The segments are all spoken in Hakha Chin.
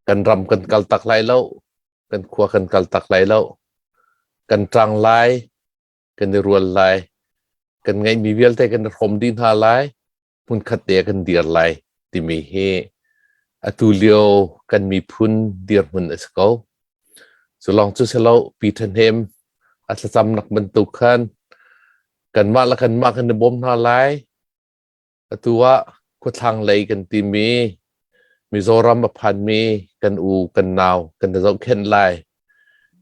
Kan ram kan kal tak lai lo. Kan khua kan kal tak lai lo. Kan ṭang lai. Kan i rual lai. Kan ngeihmi vialte kan i hrawm dih hna lai. Hmunkhat te ah kan dir lai timi hi atu lio kan miphun dirhmun a si ko. Cu lawng cu si lo, Pi Tha Hnem a thlacamnak bantuk khan kanmah le kanmah kan i bawm hna lai. Atu ah khuathlang lei kan timi Mizoram a phanmi kan u kan nau kan i zohkhenh lai.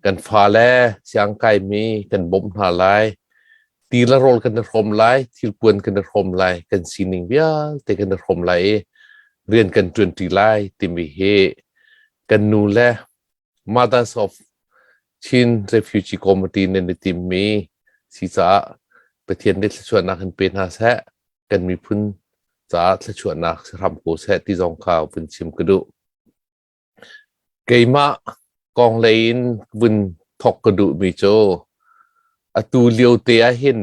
Kan fale siangkaimi kan bawmh hna lai. Ti le rawl kan i hrawm lai, thilpuan kan i hrawm lai, kan sining vialte kan i hrawm lai i rian kan ṭuanṭi lai timi hi kan nu le Mothers of Chin Refugee Committee nan i timmi si caah Pathian nih thluachuahnak in pe hna seh, kan miphun caah thluachuahnak si hram ko seh ti zong kha vun chim ka duh. Keimah kong lei in vun thawk ka duhmi cu atu lio te ah hin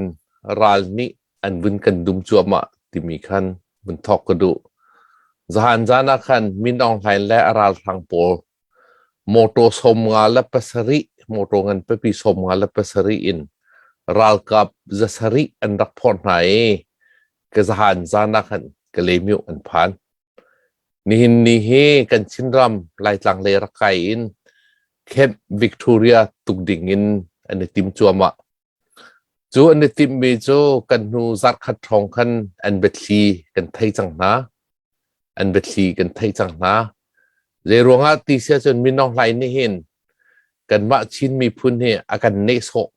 ral nih an vun kan dum cuahmah timi khan vun thawk ka duh. Zahan zan ah khan Min Aung Hlaing le a ralhrang pawl mawṭaw 57, mawṭaw ngan pipi 57 in ralkap 700 an rak phorh hna i ka zahan zan ah khan Kalaymyo an phan. Nihin ni hi kan Chinram Laitlang lei rak kai in Camp Victoria tuk ding in an i tim cuahmah. Cu an i timhmi cu kan hnu zarhkhat hrawng khan an biathli kan thei cang hna. An biathli kan thei cang hna. Zeiruang ah ti si ahcun Min Aung Hlaing nih hin kanmah Chin miphun hi a kan nehsawh.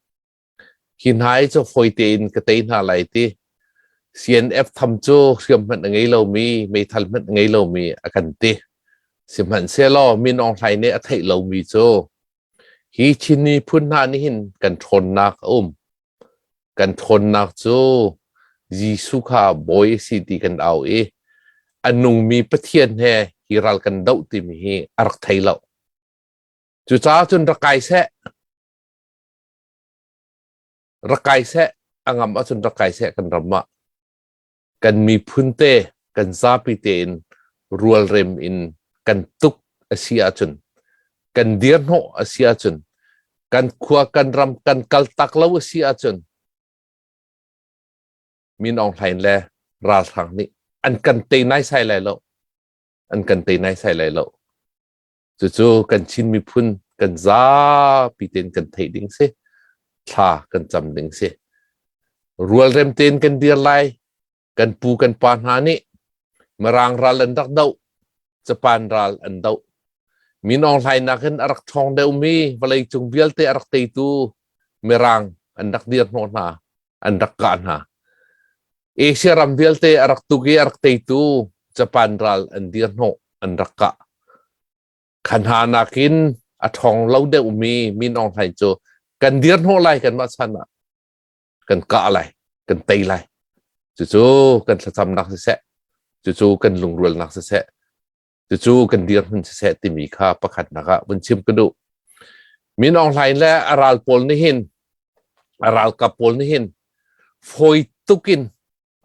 Hi hna hi cu fawi tein ka tei hna lai ti. CNF tham cu hriam hmanh a ngei lomi, meithal hmanh a ngei lomi a kan ti. Sihmanhsehlaw Min Aung Hlaing nih a theih lomi cu hi Chin miphun hna nih hin kan ṭhawnnak a um. Kan ṭhawnnak cu Jesuh kha Bawi a si ti kan au i a nungmi Pathian he hi ral kan doh timi hi a rak thei lo. Cucaah cun rak kai seh. Rak kai seh. A ngam ahcun rak kai seh kan ram ah. Kan miphun te, kan zapi tein rualrem in kan tuk a si ahcun, kan dirhnawh a si ahcun, kan khua kan ram kan kaltak lo a si ahcun, Min Aung Hlaing le ralhrang nih an kan tei naisai lai lo. An kan tei naisai lai lo. Cucu kan Chin miphun kan zapi tein kan theih ding si. Thla kan cam ding si. Rualrem tein kan dir lai. Kan pu kan pa hna nih Mirang ral an rak doh. Japan ral an doh. Min Aung Hlaing nakin a rak ṭhawng deuhmi vawleicung vialte a rak teitu Mirang an rak dir hnawh hna. An rak kah hna. Asia ram vialte a rak tuk i a rak teitu Japan ral an dir hnawh an rak kah. Kha hna nakin a ṭhawng lo deuhmi Min Aung Hlaing cu kan dir hnawh lai kanmah chan ah kan kah lai kan tei lai. Cucu kan thlacamnak siseh, cucu kan lungrualnak siseh, cucu kan dirhmun siseh timi kha pakhatnak ah vun chim ka duh. Min Aung Hlaing le a ral pawl nih hin a ralkap pawl nih hin fawi tukin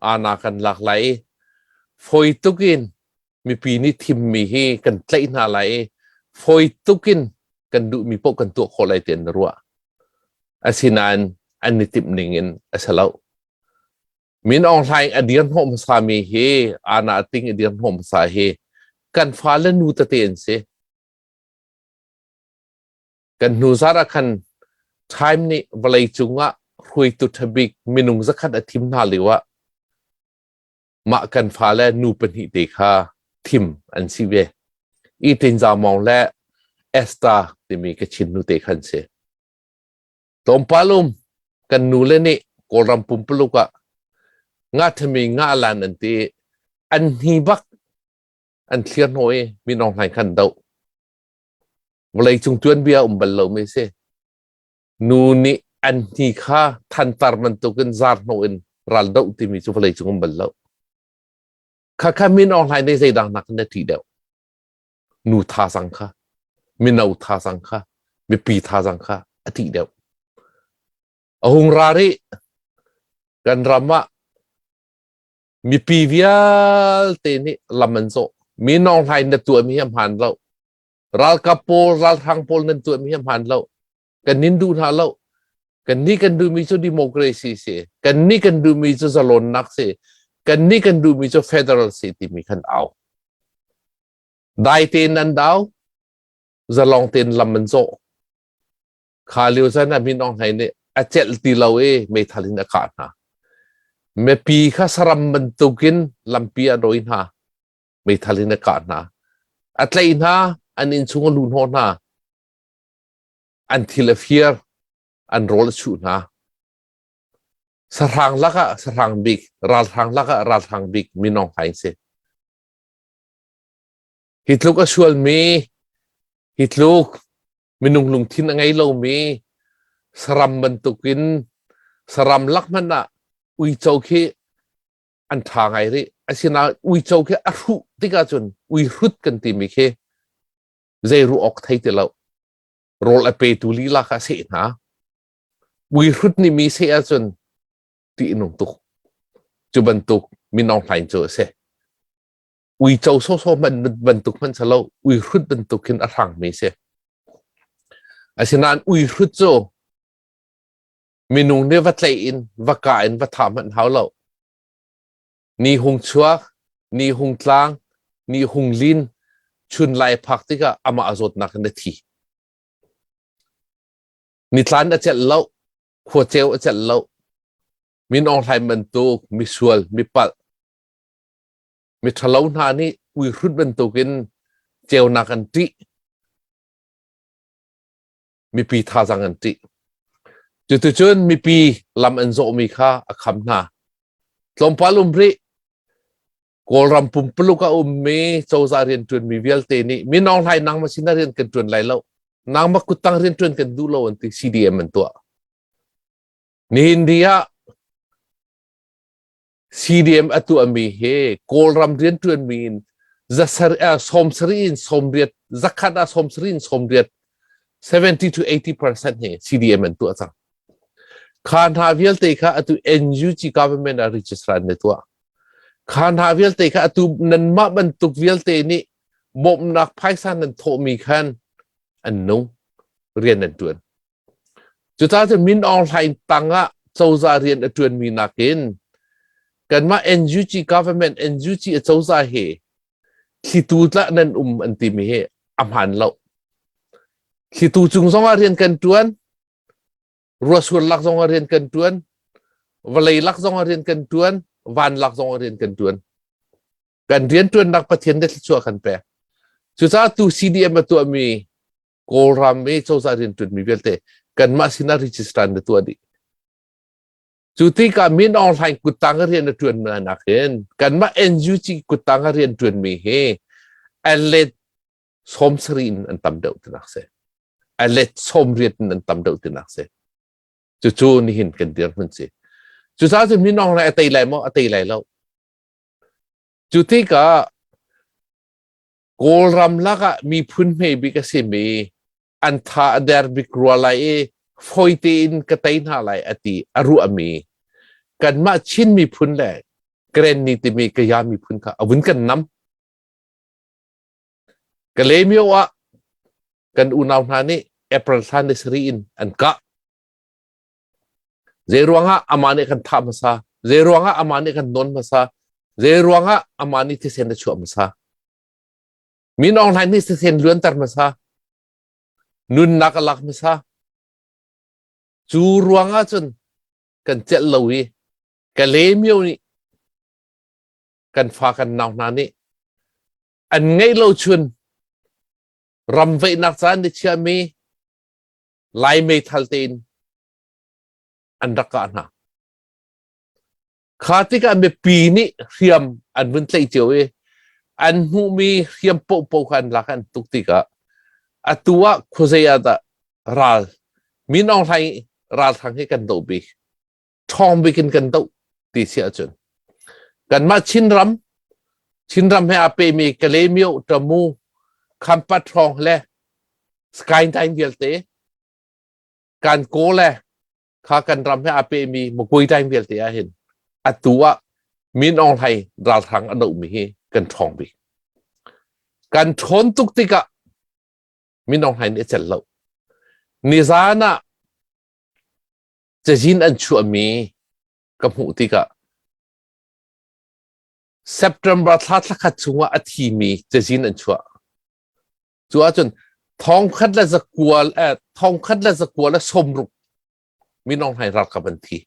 ana kan lak lai i fawi tukin mipi nih thimmi hi kan tlaih hna lai i fawi tukin kan duhmi paoh kan tuah khawh lai ti an ruah. Asinain an i timh ning in a si lo. Min Aung Hlaing a dir hnawh hmasami hi ana a ting a dir hnawh hmasa hi kan fale nu tete an si. Kan hnu zar ah khan Time nih vawlei cungah hruaitu ṭhabik minung zakhat a thim hna lio ah mah kan fale nu pahnih te kha thim an si ve. I Tinza Maung le Esther timi Kachin nu te khan si. Tlawmpal um kan nule nih Kawlram pumpuluk ah nga thami nga lan an ti an hni bak an thlir hnaw i Min Aung Hlaing khan doh. Vawleicung tuanbia um bal lomi si. Nu nih an hni kha thantar bantukin zar hnawh in ral doh timi cu vawleicung um bal lo. Khakha Min Aung Hlaing nih zeidang nak in a ṭih deuh. Nu thazaang kha, mino thazaang kha, mipi thazaang kha a ṭih deuh. A hung ra rih. Kan ram ah mipi vialte nih lam an zawh. Min Aung Hlaing na tuahmi hi a hmaan lo. Ralkap pawl, ralhrang pawl nan tuahmi hi a hmaan lo. Kan nin duh hna lo. Kan nih kan duhmi cu democracy si. Kan nih kan duhmi cu zalonnak si. Kan nih kan duhmi cu federal si timi khan au. Dai tein an dau, zalong tein lam an zawh. Kha lio caan ah Min Aung Hlaing nih a celh ti lo i meithal in a kah hna. Mipi kha saram bantukin lampi a dawi hna. Meithal in a kah hna. A tlaih hna, an innchung a luh hnawh hna. An thil a fir, an rawl a chuh hna. Sahrang lakah sahrang bik, ralhrang lakah ralhrang bik Min Aung Hlaing si. Hi tluk a sualmi, hi tluk minung lungthin a ngei lomi saram bantukin saram lak hmanh ah uico khi an ṭha ngai rih. Asinain uico khi a hruh tikah cun uihrut kan timi khi zei ruah awk thei ti lo. Rawl a petu lila kha a seh hna. Uihrut nih mi seh ahcun ṭih a nung tuk. Cu bantuk Min Aung Hlaing cu a si. Uico sawsawh hmanh bantuk hmanh si lo, uihrut bantuk khin a hrangmi si. Asinain uihrut cu minung nih va tlaih in va kah in va thah hmanh hau lo. Ni hung chuak, ni hung tlang, ni hung lin, chun lai phak tikah amah a zawtnak in a thi. Nitlan a celh lo, khua ceu a celh lo. Min Aung Hlaing bantuk misual, mipalh, Miṭhalo hna nih uihrut bantukin ceunak an ṭih. Mipi thazaang an ṭih. Cuticun mipi lam an zawhmi kha a kham hna. Tlawmpal um rih. Kawlram pumpuluk a ummi cozah rianṭuanmi vialte nih Min Aung Hlaing nangmah sinah rian kan ṭuan lai lo. Nangmah kuttang rianṭuan kan duh lo an ti CDM an tuah. Nihin ni ah CDM a tuahmi hi Kawlram rianṭuanmi in 70 in 80 zakhat ah 70 in 80 70 to 80% hi CDM an tuah cang. Kha hna vialte kha atu NUG government ah register an tuah. Kha hna vialte kha atu nanmah bantuk vialte nih bawmhnak phaisa nan thawhmi khan an nung rian an ṭuan. Cucaah cun Min Aung Hlaing tangah cozah rian a ṭuanmi nakin kanmah NUG government NUG a cozah hi thlitu tlah nan um an timi hi a hmaan lo. Thlitu cung zongah rian kan ṭuan, ruahsur lak zongah rian kan ṭuan, vawlei lak zongah rian kan ṭuan, van lak zongah rian kan ṭuan. Kan rianṭuannak Pathian nih thluachuah kan pek. Cucaah tu CDM a tuahmi Kawlram i cozah rianṭuanmi vialte kanmah sinah register na tuah dih. Cu tikah Min Aung Hlaing kuttang a rian a ṭuan nak hin kanmah NUG kuttang a rian ṭuanmi hi a let 70 in an tam deuh tinak si. A let 80 in an tam deuh tinak si. Cucu nihin kan dirhmun si. Cucaah cun Min Aung Hlaing a tei lai maw? A tei lai lo. Cu tikah Kawlram lakah miphun hme bik a simi an tha a der bik rua lai i fawi tein ka tei hna lai a ti a ruahmi kanmah Chin miphun le Karenni timi Kaya miphun kha a vun kan nam. Kalaymyo ah kan unau hna nih April thla ni sarih in an kah. Zei ruangah amah nih kan thah hmasa? Zei ruangah amah nih kan nawn hmasa? Zei ruangah amah nih thisen a chuah hmasa? Min Aung Hlaing nih thisen luanter hmasa. Nunnak a lak hmasa. Cu ruangah cun kan celh lo i Kalaymyo nih kan fa kan nau hna nih an ngeih lo chun ram veihnak caan ni chiami Lai meithal tein an rak kah hna. Kha tikah mipi nih hriam an vun tlaih cio i an hmuhmi hriam pohpoh kha an lak an tuk tikah atu ah khuazei ah dah ral Min Aung Hlaing ralhrang hi kan doh bik ṭhawng bik in kan doh ti si ahcun kanmah Chinram Chinram he aa pehmi Kalaymyo Tamu Khampat hrawng le Skyline vialte kan kaw le kha kan ram he aa pehmi Makui time vialte ah hin atu ah Min Aung Hlaing ralhrang a dohmi hi kan ṭhawng bik. Kan ṭhawn tuk tikah. Min Aung Hlaing nih a celh lo. Nizan ah cazin an chuahmi ka hmuh tikah September thla thlakhat chungah a thimi cazin an chuah. Cu ahcun 1960 Min Aung Hlaing ralkap an thi.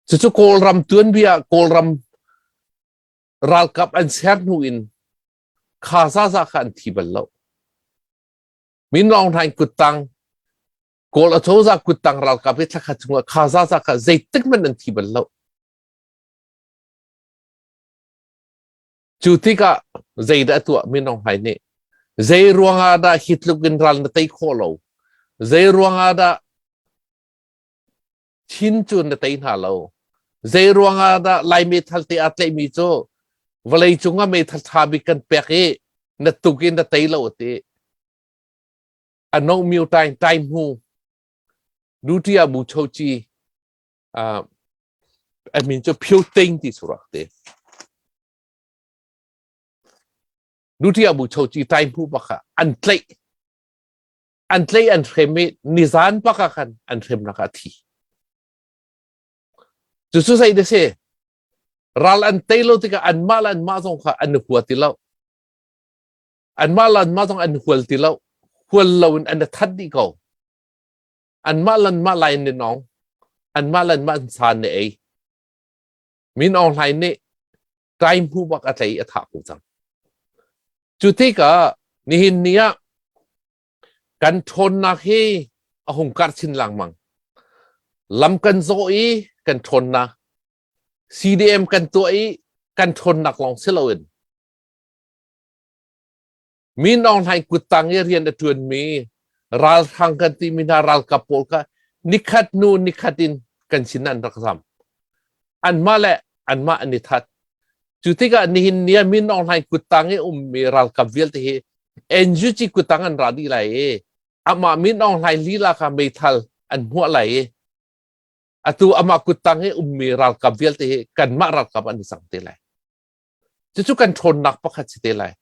Cucu Kawlram tuanbia Kawlram ralkap an ser hnu in kha zaza kha an thi bal lo. Min Aung Hlaing kuttang Kawl acozah kuttang ralkap hi thlakhat chungah kha zaza kha zeitik hmanh an thi bal lo. Cu tikah zeidah a tuah Min Aung Hlaing nih? Zei ruangah dah hi tluk in ral na tei khawh lo? Zei ruangah dah Chin cu na tei hna lo? Zei ruangah dah Lai meithal te aa tlaihmi cu vawlei cungah meithal ṭha bik kan pek i na tuk in na tei lo a ti. A no myo tain tai hmu duty ah bu chochi a min cu Phyo Ting ti surak te. Duty ah bu chochi tai hmu bak ah an tlaih. An tlaih an hrem i nizan bak ah khan an hremnak ah a thi. Cucu zei da si? Ral an tei lo tikah anmah le anmah zong kha an hua ti lo. Anmah le anmah zong an hual ti lo. Hual lo in an that dih ko. Anmah le anmah lai an i nawng. Anmah le anmah an sa an i ei. Min Aung Hlaing nih tai hmu bak a tlei a thah ko cang. Cu tikah nihin ni ah kan ṭhawnnak hi a hung karh chin lengmang. Lam kan zawh i kan ṭhawnnak, CDM kan tuah i kan ṭhawnnak lawng si loin Min Aung Hlaing kuttang i rian a ṭuanmi ralhrang kan timi hna ralkap pawl kha nikhat hnu nikhat in kan sin an rak zam. Anmah le anmah an i that. Cu tikah nihin ni ah Min Aung Hlaing kuttang i ummi ralkap vialte hi NUG kuttang an ra dih lai i amah Min Aung Hlaing lila kha meithal an hmuah lai i atu amah kuttang i ummi ralkap vialte hi kanmah ralkap an i cang te lai. Cucu kan ṭhawnnak pakhat si te lai.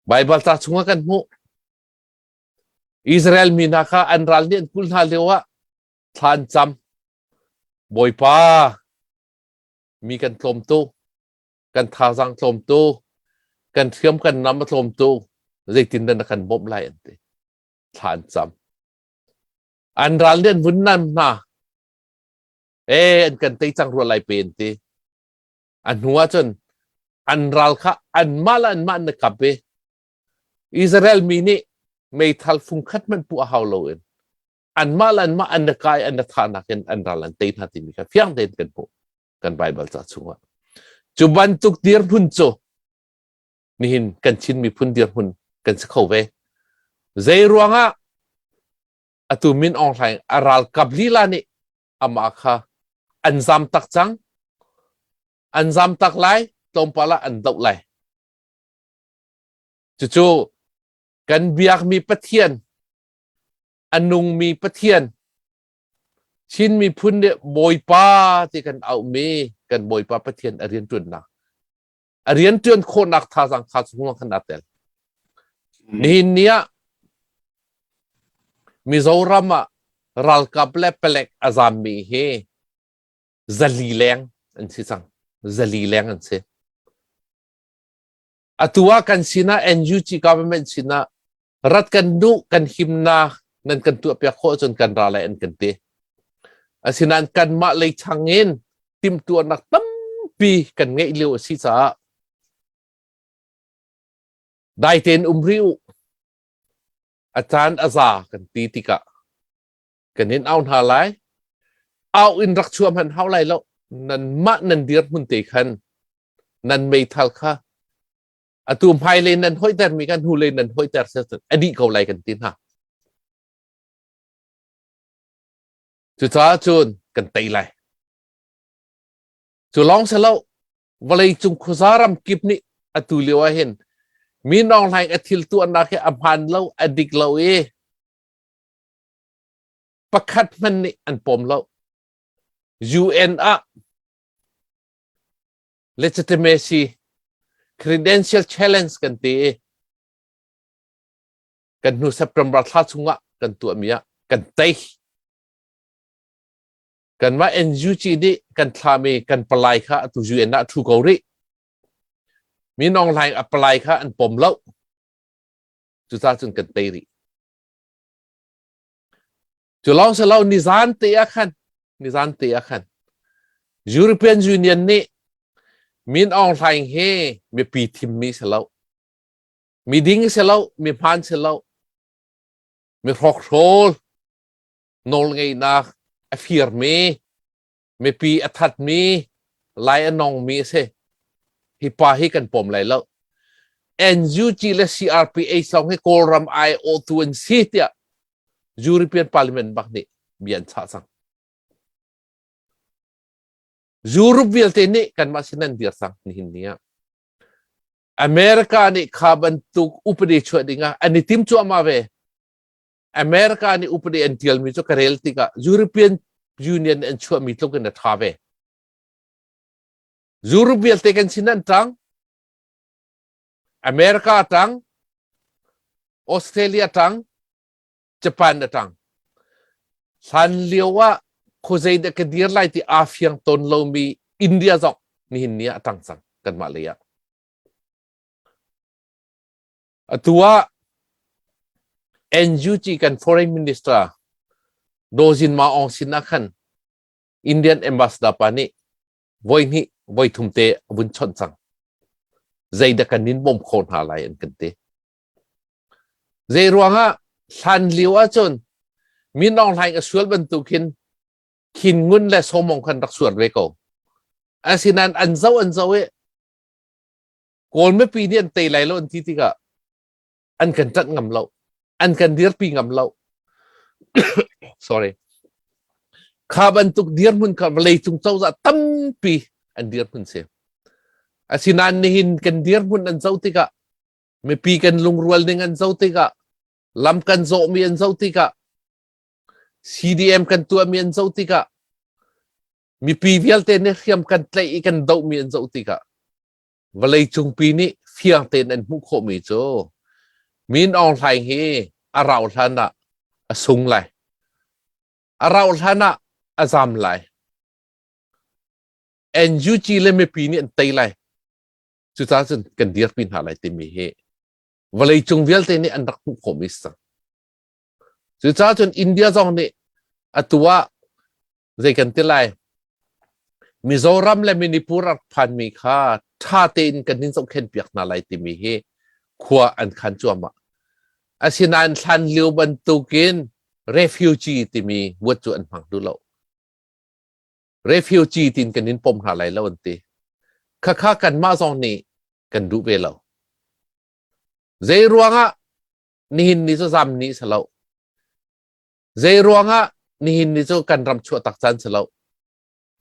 Baibal ca chungah kan hmuh. Israel mi hna kha an ral nih an kulh hna lio ah thla an cam. Bawipa, mi kan tlawm tu, kan thazaang tlawm tu, kan hriam kan nam a tlawm tu, zeitindah na kan bawmh lai an ti. Thla an cam. An ral nih an vun nam hna. E, an kan tei cang rua lai pe an ti. A hnu ahcun an ral kha anmah le anmah an i kap i Israel mi nih meithal fungkhat hmanh puh a hau loin anmah le anmah an i kai an i thahnak in an ral an tei hna timi kha fiang tein kan hmuh kan Baibal ca chungah. Cu bantuk dirhmun cu nihin kan Chin miphun dirhmun kan si kho ve. Zei ruangah atu Min Aung Hlaing a ralkap lila nih amah kha an zam tak cang an zam tak lai tlawmpal ah an doh lai cucu kan biakmi Pathian a nungmi Pathian Chin miphun nih Bawipa ti kan auhmi kan Bawipa Pathian a rianṭuannak a rianṭuan khawhnak thazaang kha chung khan aa tel nihin ni ah Mizoram ah ralkap le palek a zammi hi 400 leng an si cang. 400 leng an si. Atu ah kan sinah NUG government sinah rat kan duh kan himnak nan kan tuahpiak khawh cun kan ra lai an kan ti. Asinain kanmah lei chang in timhtuahnak tampi kan ngeih lio a si caah dai tein um rih u. A caan a za kan ti tikah kan in au hna lai. Au in rak chuah hmanh hau lai lo. Nanmah nan dirhmun te khan nan meithal kha atu hmailei nan hoihtermi kha hnulei nan hoihter a dih ko lai kan ti hna. Cucaah cun kan tei lai. Cu lawng si lo, vawleicung khuaza ram kip nih atu lio ah hin Min Aung Hlaing a thil tuahnak hi a hmaan lo, a dik lo i pakhat hmanh nih an pawm lo. UN ah legitimacy credential challenge kan ti i. Kan hnu September thla chungah kan tuahmi ah kan tei. Kanmah NUG nih kan thlami kan palai kha atu UN ah thu ko rih. Min Aung Hlaing a palai kha an pom lo. Cucaah cun kan tei rih. Cu lawng si lo nizan te ah khan nizan te ah khan European Union nih Min Aung Hlaing hi mipi thimmi si lo. Mi ding si lo, mi hmaan si lo. Mi hrokhrawl nawlngeihnak a firmi, mipi a thatmi, lai a nongmi a si. Hi pa hi kan pom lai lo. NUG le CRPH lawng hi Kawlram aiawhtu an si tiah European Parliament bak nih bia an chah cang. Europe vialte nih kanmah sin an dir cang nihin ni ah. America nih kha bantuk upadi chuah dingah an i tim cuahmah ve. America nih upadi an tialmi cu ka rel tikah European Union an chuahmi tluk in a ṭha ve. Europe vialte kan sin an ṭang. America ṭang, Australia ṭang, Japan a ṭang. Hlan lio ah khuazei dah ka dir lai ti aa fiang tawn lomi India zong nihin ni ah a ṭang cang kanmah lei ah. Atu ah NUG kan foreign minister Daw Zin Ma Aung sin ah khan Indian ambassador pa nih voi hnih voi thum te a vun chawnh cang. Zeidah kan in bawm kho hna lai an kan ti. Zei ruangah hlan lio ahcun Min Aung Hlaing a sual bantuk hin Khin Ngun le Somong khan rak sual ve ko. Asinain an zoh an zoh i Kawl mipi nih an tei lai lo an ti tikah an kan ṭanh ngam lo. An kan dirpi ngam lo. Sorry. Kha bantuk dirhmun kha vawleicung cozah tampi an dirhmun si. Asinain nihin kan dirhmun an zoh tikah mipi kan lungrual ning an zoh tikah lam kan zawhmi an zoh tikah CDM kan tuahmi an zoh tikah mipi vialte nih hriam kan tlaih i kan dohmi an zoh tikah vawleicung pi nih fiang tein an hmuh khawhmi cu Min Aung Hlaing hi a rauh hlan ah a sung lai. A rauh hlan ah a zam lai. NUG le mipi nih an tei lai. Cucaah cun kan dirpi hna lai timi hi vawleicung vialte nih an rak hmuh khawhmi si cang. Cucaah cun India zong nih atu ah zei kan ti lai Mizoram le Manipur rak phanmi kha ṭha tein kan in zohkhenh piak hna lai timi hi khua an khan cuahmah. Asinain hlan lio bantukin refugee timi word cu an hmang duh lo. Refugee tiin kan in pom hna lai lo an ti. Khakha kanmah zong nih kan duh ve lo. Zei ruangah nihin ni cu zam ni si lo. Zei ruangah nihin ni cu kan ram chuah tak caan si lo.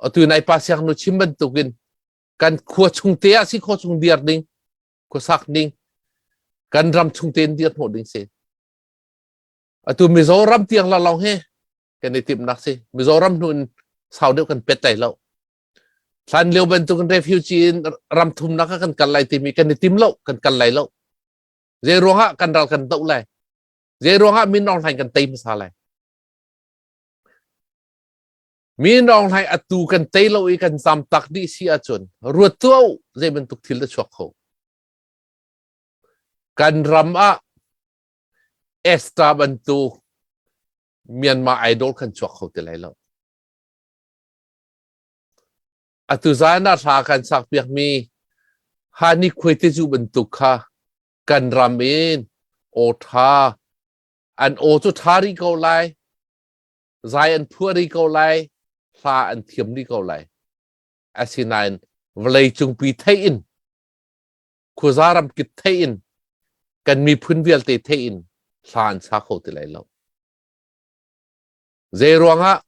Atu nai pa siangnu chim bantukin kan khua chung te ah si khua chung dir ding, khua sak ding, kan ram chung tein dir hnawh ding si. Atu Mizoram tiang la long he kan i timhnak si. Mizoram hnu in sau deuh kan pet lai lo. Hlan lio bantukin refugee in ram thumnak ah kan kal lai timi kan i tim lo, kan kal lai lo. Zei ruangah kan ral kan doh lai? Zei ruangah Min Aung Hlaing kan tei hmasa lai? Min Aung Hlaing atu kan tei lo i kan zam tak dih si ahcun ruat tuah u zei bantuk thil a chuak kho. Kan ram ah Esther bantuk Myanmar idol kan chuak kho ti lai lo. Atu zan ah hla kan sak piakmi Hani Khuaitezu bantuk kha kan ram in aw ṭha an aw cu ṭha rih ko lai zai an phuah rih ko lai hla an thiam rih ko lai asinain vawlei cungpi theih in khuaza ramkip theih in kan miphun vialte theih in hla an sa kho ti lai lo zei ruangah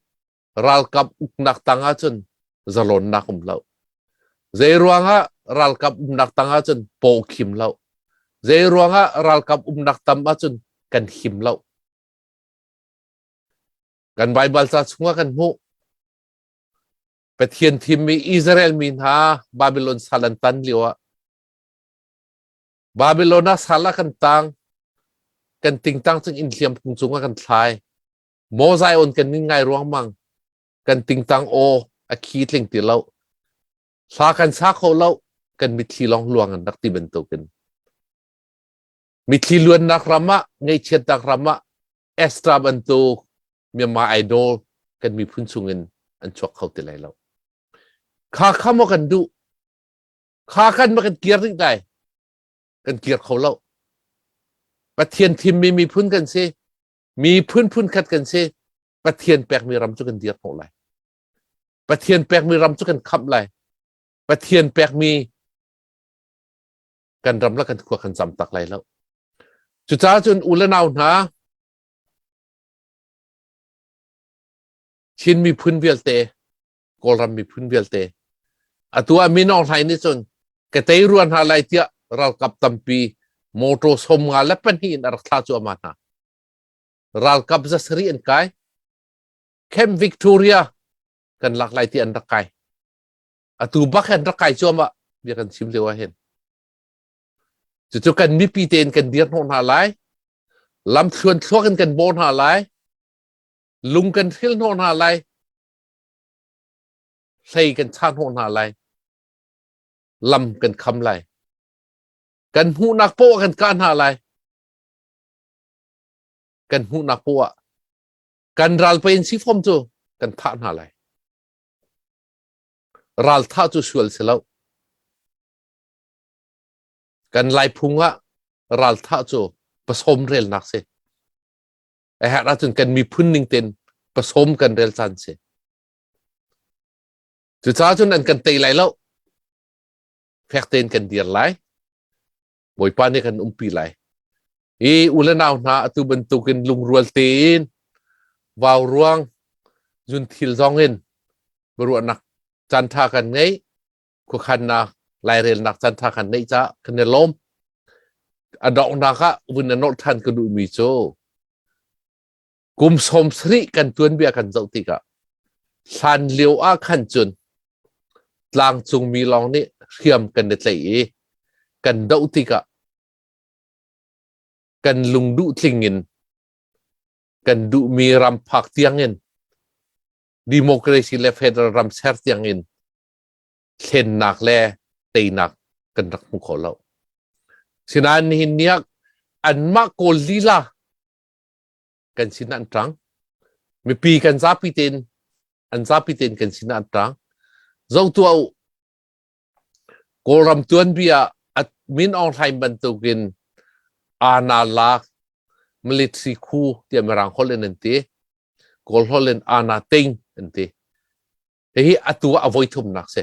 ralkap uknak tang ahcun zalonnak um lo. Zei ruangah ralkap umnak tang ahcun paw khim lo. Zei ruangah ralkap umnak tam ahcun kan him lo. Kan Baibal ca chungah kan hmuh. Pathian thimmi Israel mi hna Babylon sal an tan lio ah Babylon ah sal ah kan tang. Kan tingtang cu inn hliam kung cungah kan thlai. Maw Zion kan nin ngai ruangmang. Kan tingtang aw a khi tling ti lo. Hla kan sa kho lo. Kan mitthli lawng luang an rak ti bantukin. Mitthli luannak ram ah, ngaihchiatnak ram ah Esther bantuk Myanmar Idol kan miphun chungin an chuak kho ti lai lo. Kha kha maw kan duh? Kha kan ma kan kir rih lai? Kan kir kho lo. Pathian thimmi miphun kan si. Miphun phun khat kan si. Pathian pekmi ram cu kan dir khawh lai. Pathian pekmi ram cu kan khamh lai. Pathian pekmi kan ram le kan khua kan zam tak lai lo. Cucaah cun u le nau hna, Chin miphun vialte, Kawlram miphun vialte, atu ah Min Aung Hlaing nih cun ka tei rua hna lai tiah ralkap tampi motor 52 in a rak thlah cuahmah hna. Ralkap 700 an kai. Camp Victoria kan lak lai ti an rak kai. Atu bak an rak kai cuahmah bia kan chim lio ah hin. Cucu kan mipi tein kan dir hnawh hna lai. Lam thluan thluak in kan bawh hna lai. Lung kan hril hnawh hna lai. Hlei kan chah hnawh hna lai. Lam kan kham lai. Kan hmuhnak poah kan kah hna lai. Kan hmuhnak poah kan ral pei in si fom cu kan thah hna lai. Ral thah cu sual si lo. Kan Laiphung ah ralthah cu pasawm relnak si. A herh ahcun kan miphun ning tein pasawm kan rel caan si. Cucaah cun an kan tei lai lo. Fek tein kan dir lai. Bawipa nih kan umpi lai. I u le nau hna atu bantukin lungrual tein vau ruang zun thil zong in biaruahnak caan ṭha kan ngei. Khuakhannak lairelnak caan ṭha kan neih caah kan i lawm. A donghnak ah vun na nolh ṭhan ka duhmi cu kum 70 kan tuanbia kan zoh tikah hlan lio ah khan cun tlangcungmi lawng nih hriam kan i tlaih i kan doh tikah kan lungduh tling in kan duhmi ram phak tiangin democracy le federal ram ser tiangin thlennak le teinak kan rak hmu kho lo. Sinain nihin ni ah anmah Kawl lila kan sin an ṭang. Mipi kan zapi tein an zapi tein kan sin an ṭang. Zo tuah u. Kawlram tuanbia at Min Aung Hlaing bantukin ana lak military khu tiah Mirang holh in an ti. Kawl holh in ana ting an ti. Hihi atu ah a voi thumnak si.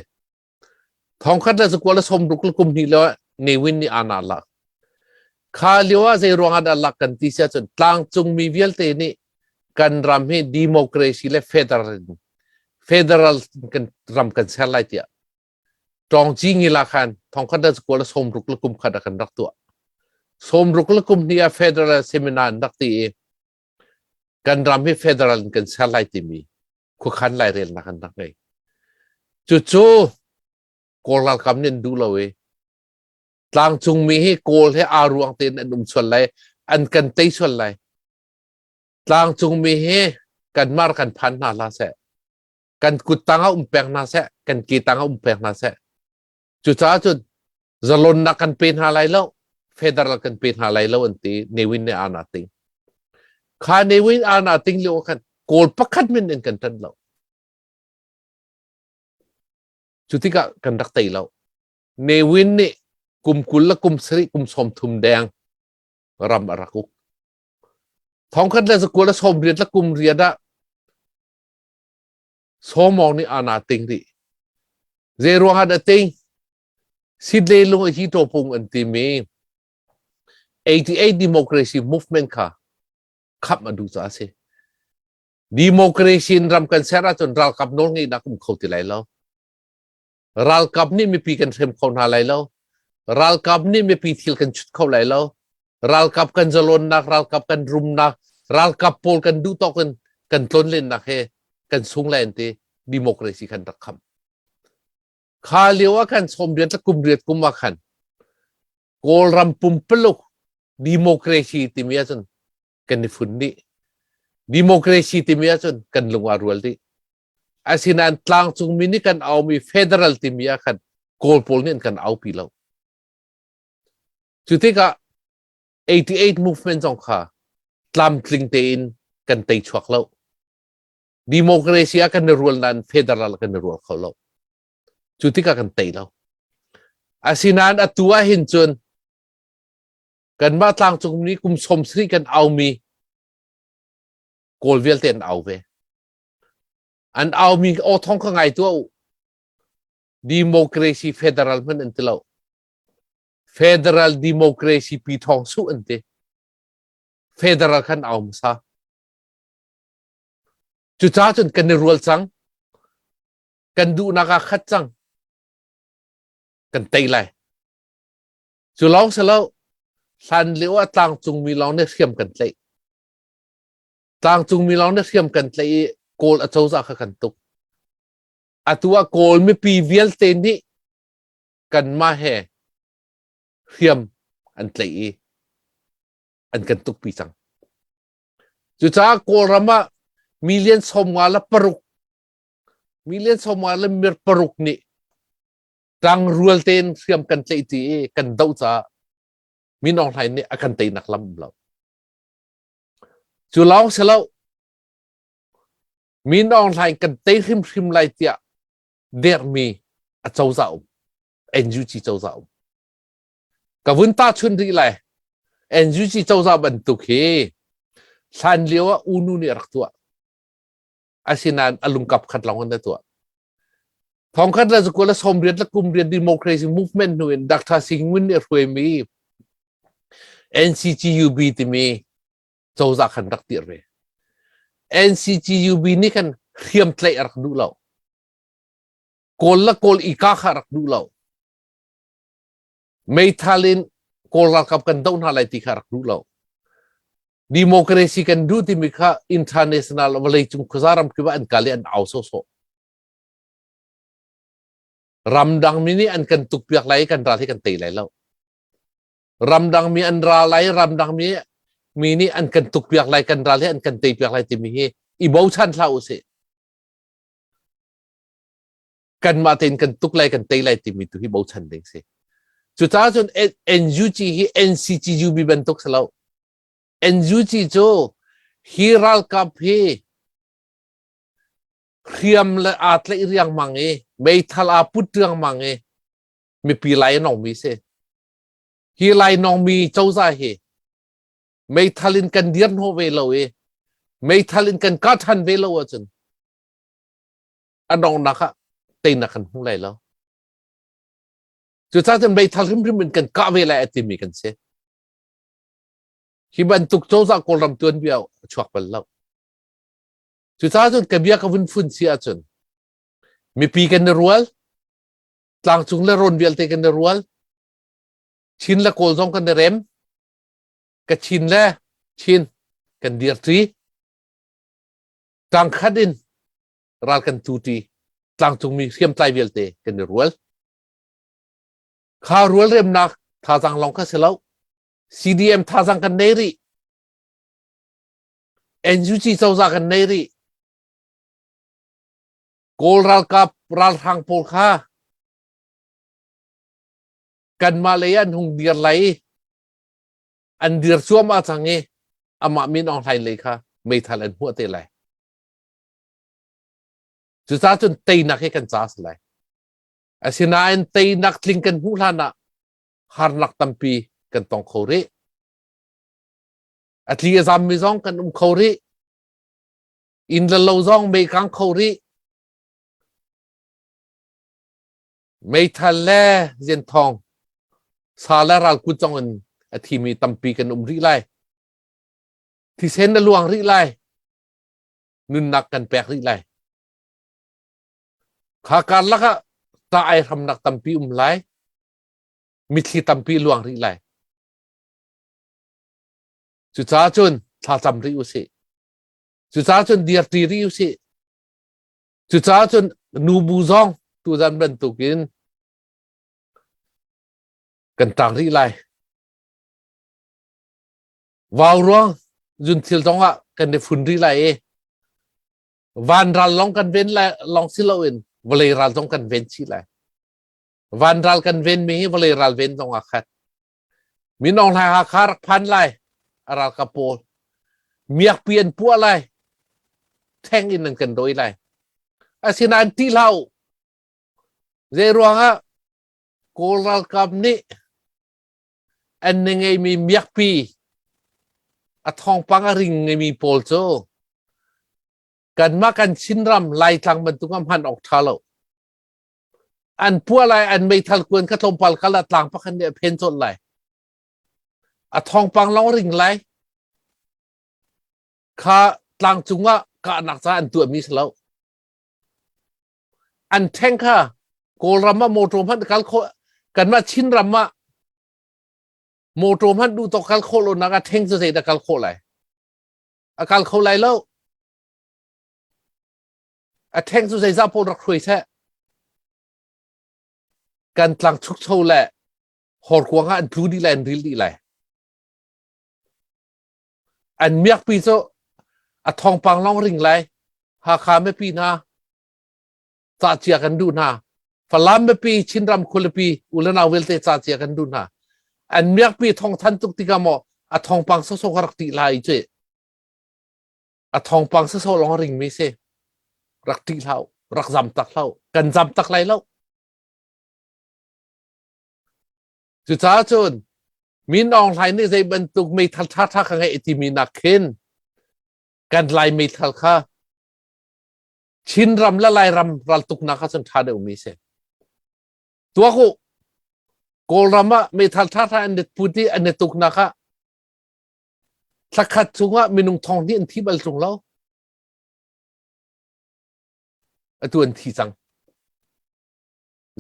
Thongkhat le zakua le sawmruk le kum hnih le Ne Win nih ana lak. Kha lio ah zei ruang ah dah lak kan ti sia cun tlangcung mi vialte nih kan ram hi democracy le federal federal kan ram kan ser lai tiah Tawngci ngila khan thongkhat le zakua le sawmruk le kum khat ah kan rak tuah. Sawmruk le kum hnih ah federal seminar an rak ti i kan ram hi federal in kan ser lai timi khuakhan lairelnak an rak ngei. Cucu Kawl ralkap nih an duh lo i tlangcungmi hi Kawl he aa ruang tein an um sual lai, an kan tei sual lai. Tlangcungmi hi kanmah kan phan hna hlah seh. Kan kut tang ah um peng hna seh, kan ke tang ah um peng hna seh. Cucaah cun zalonnak kan pe hna lai lo, federal kan pe hna lai lo an ti Ne Win nih aa ting. Kha Ne Win aa ting lio khan Kawl pakhat min in kan ṭan lo. Cu tikah kan rak tei lo. Ne Win nih kum 20 le kum 7 kum 30 deng ram a rak uk. Thongkhat le zakua le 80 le kum riat ah Sawmawng nih ana ting rih. Zei ruang ah dah ting? Sidle lung a hi tawpung an timi 88 democracy movement kha khap a duh caah a si. Democracy in ram kan ser ahcun ralkap nawl ngeihnak um kho ti lai lo. Ralkap nih mipi kan hrem kho hna lai lo. Ralkap nih mipi thil kan chut kho lai lo. Ralkap kan zalonnak, ralkap kan rumnak, ralkap pawl kan duh tawk in kan tlonlennak he kan sung lai an ti. Democracy kan rak kham. Kha lio ah khan sawmriat le kum riat kum ah khan Kawlram pumpaluk democracy timi ahcun Kan i fun dih. Democracy timi ahcun kan lung aa rual dih. Asinain tlangcungmi nih kan aumi federal timi ah khan Kawl pawl nih an kan aupi lo. Cu tikah 88 movement zong kha tlamtling tein kan tei chuak lo. Democracy ah kan i rual nain federal kan i rual kho lo. Cu tikah kan tei lo. Asinain atu ah hin cun kanmah tlangcung mi kum som sarih kan aumi Kawl vialte an au ve. An aumi aw thong kha ngai tuah u. Democracy federal hmanh an ti lo. Federal democracy pi thong su an ti. Federal khan au hmasa. Cucaah cun kan i rual cang. Kan duhnak ah khat cang. Kan tei lai. Cu lawng si lo, hlan lio ah tlangcungmi lawng nih hriam kan tlaih. Tlangcungmi lawng nih hriam kan tlaih i Kawl acozah kha kan tuk. Atu ah Kawl mipi vialte nih kanmah he hriam an tlaih i an kan tukpi cang. Cucaah Kawlram ah million 56 million 56 nih ṭangrual tein hriam kan tlaih ti i kan doh caah Min Aung Hlaing nih a kan teinak lam um lo. Cu lawng si lo, Min Aung Hlaing kan tei hrimhrim lai tiah dermi a cozah um, NUG cozah um. Ka vun tahchun rih lai. NUG cozah bantuk hi hlan lio ah U Nu nih a rak tuah. Asinain a lungkap khat lawng in a tuah. Thongkhat le zakua le sawmriat le kumriat democracy movement hnu in Dr. Sing Win nih a hruaimi NCGUB timi cozah khan rak tir ve. NCGUB nih khan hriamtlaih a rak duh lo. Kawl le Kawl i ka kha a rak duh lo. Meithal in Kawl ralkap kan doh hna lai ti kha a rak duh lo. Democracy kan duh timi kha international vawleicung khuaza ram kip ah an kal i an au sawsawh. Ramdang mi nih an kan tukpiak lai i kan ral hi kan tei lai lo. Ramdang mi an ra lai, ramdang mi mi nih an kan tukpiak lai, kan ral hi an kan teipiak lai timi hi i bochan hlah usih. Kanmah tein kan tuk lai, kan tei lai timi tu hi bochan ding si. Cucaah cun NUG hi NCGUB bantuk si lo. NUG cu hi ralkap hi hriam le aa tlaih riangmang i meithal aa put riangmang i mipi lai a nongmi si. Hi lai nongmi cozah hi meithal in kan dir hnawh ve lo i meithal in kan kah ṭhan ve lo ahcun a donghnak ah teinak kan hmu lai lo. Cucaah cun meithal hrimhrim in kan kah ve lai a timi kan si. Hi bantuk cozah Kawlram tuanbia a chuak bal lo. Cucaah cun ka bia ka vun fun si ahcun mipi kan i rual, tlangcung le rawn vialte kan i rual, Chin le Kawl zong kan i rem, Kachin le Chin kan dirṭi, tlangkhat in ral kan tuṭi, tlangcungmi hriamtlai vialte kan i rual. Kha rualremnak thazaang lawng kha si lo. CDM thazaang kan nei rih. NUG cozah kan nei rih. Kawl ralkap ralhrang pawl kha kanmah lei an hung dir lai i an dir cuahmah cang i amah Min Aung Hlaing lei kha meithal an hmuah te lai. Cucaah cun teinak hi kan ca a si lai. Asinain teinak tling kan hmuh hlan ah harnak tampi kan tong kho rih. A tli a zammi zong kan um kho rih. Inn le lo zong mei kang kho rih. Meithal le zianthawng sa le ral kut zong in a thimi tampi kan um rih lai. Thisen a luang rih lai. Nunnak kan pek rih lai. Kha karlak ah ta ai hramnak tampi um lai. Mitthli tampi luang rih lai. Cucaah cun thlacam rih usih. Cucaah cun dirṭi rih usih. Cucaah cun nubu zong tuzan bantukin kan tang rih lai. Vau ruang. Zunthil zong ah kan i fun rih lai i van ral lawng kan ven lai lawng si loin vawlei ral zong kan ven chih lai. Van ral kan ven mi hi vawlei ral ven zong ah khat. Min Aung Hlaing Hakha rak phan lai a ralkap pawl. Miakpi an puah lai. Theng in an kan dawi lai. Asinain ti hlah u. Zei ruangah Kawl ralkap nih an na ngeimi miakpi a thawngpang a ring ngeimi pawl cu kanmah kan Chinram Laitlang bantuk ah hman awk ṭha lo. An puah lai, an meithal kuan kha tlawmpal kal ah tlang pakhat nih a phen colh lai. A thawngpang lawng ring lai. Kha tlang cungah kahnak ca an tuahmi si lo. An ṭheng kha Kawlram ah motor hmanh kal khawh kanmah Chinram ah motor hmanh duh tawk kal khawh lo nak ah ṭheng cu zeidah kal khawh lai? A kal kho lai lo. A ṭheng cu zeizah pawl rak hruai seh. Kan tlang chukcho le horkuang ah an tlu dih lai, an ril dih lai. An miakpi cu a thawngpang lawng ring lai. Hakha mipi hna ca cia kan duh hna. Falam mipi, Chinram khualipi, u le nau vialte ca cia kan duh hna. An miakpi thawng than tuk tikah maw a thawngpang sawsawh ka rak tih lai cu. A thawngpang sawsawh lawng ring mi si. Rak tih hlah u, rak zam tak hlah u. Kan zam tak lai lo. Cucaah cun Min Aung Hlaing nih zei bantuk meithal ṭhaṭha ka ngeih timi nak khin kan Lai meithal kha Chinram le Lairam raltuknak ah cun ṭha deuhmi si. Tuak u, Kawlram ah meithal ṭhaṭha an i put i an i tuknak ah thlakhat chungah minung thong hnih an thi bal ṭung lo. Atu an thi cang.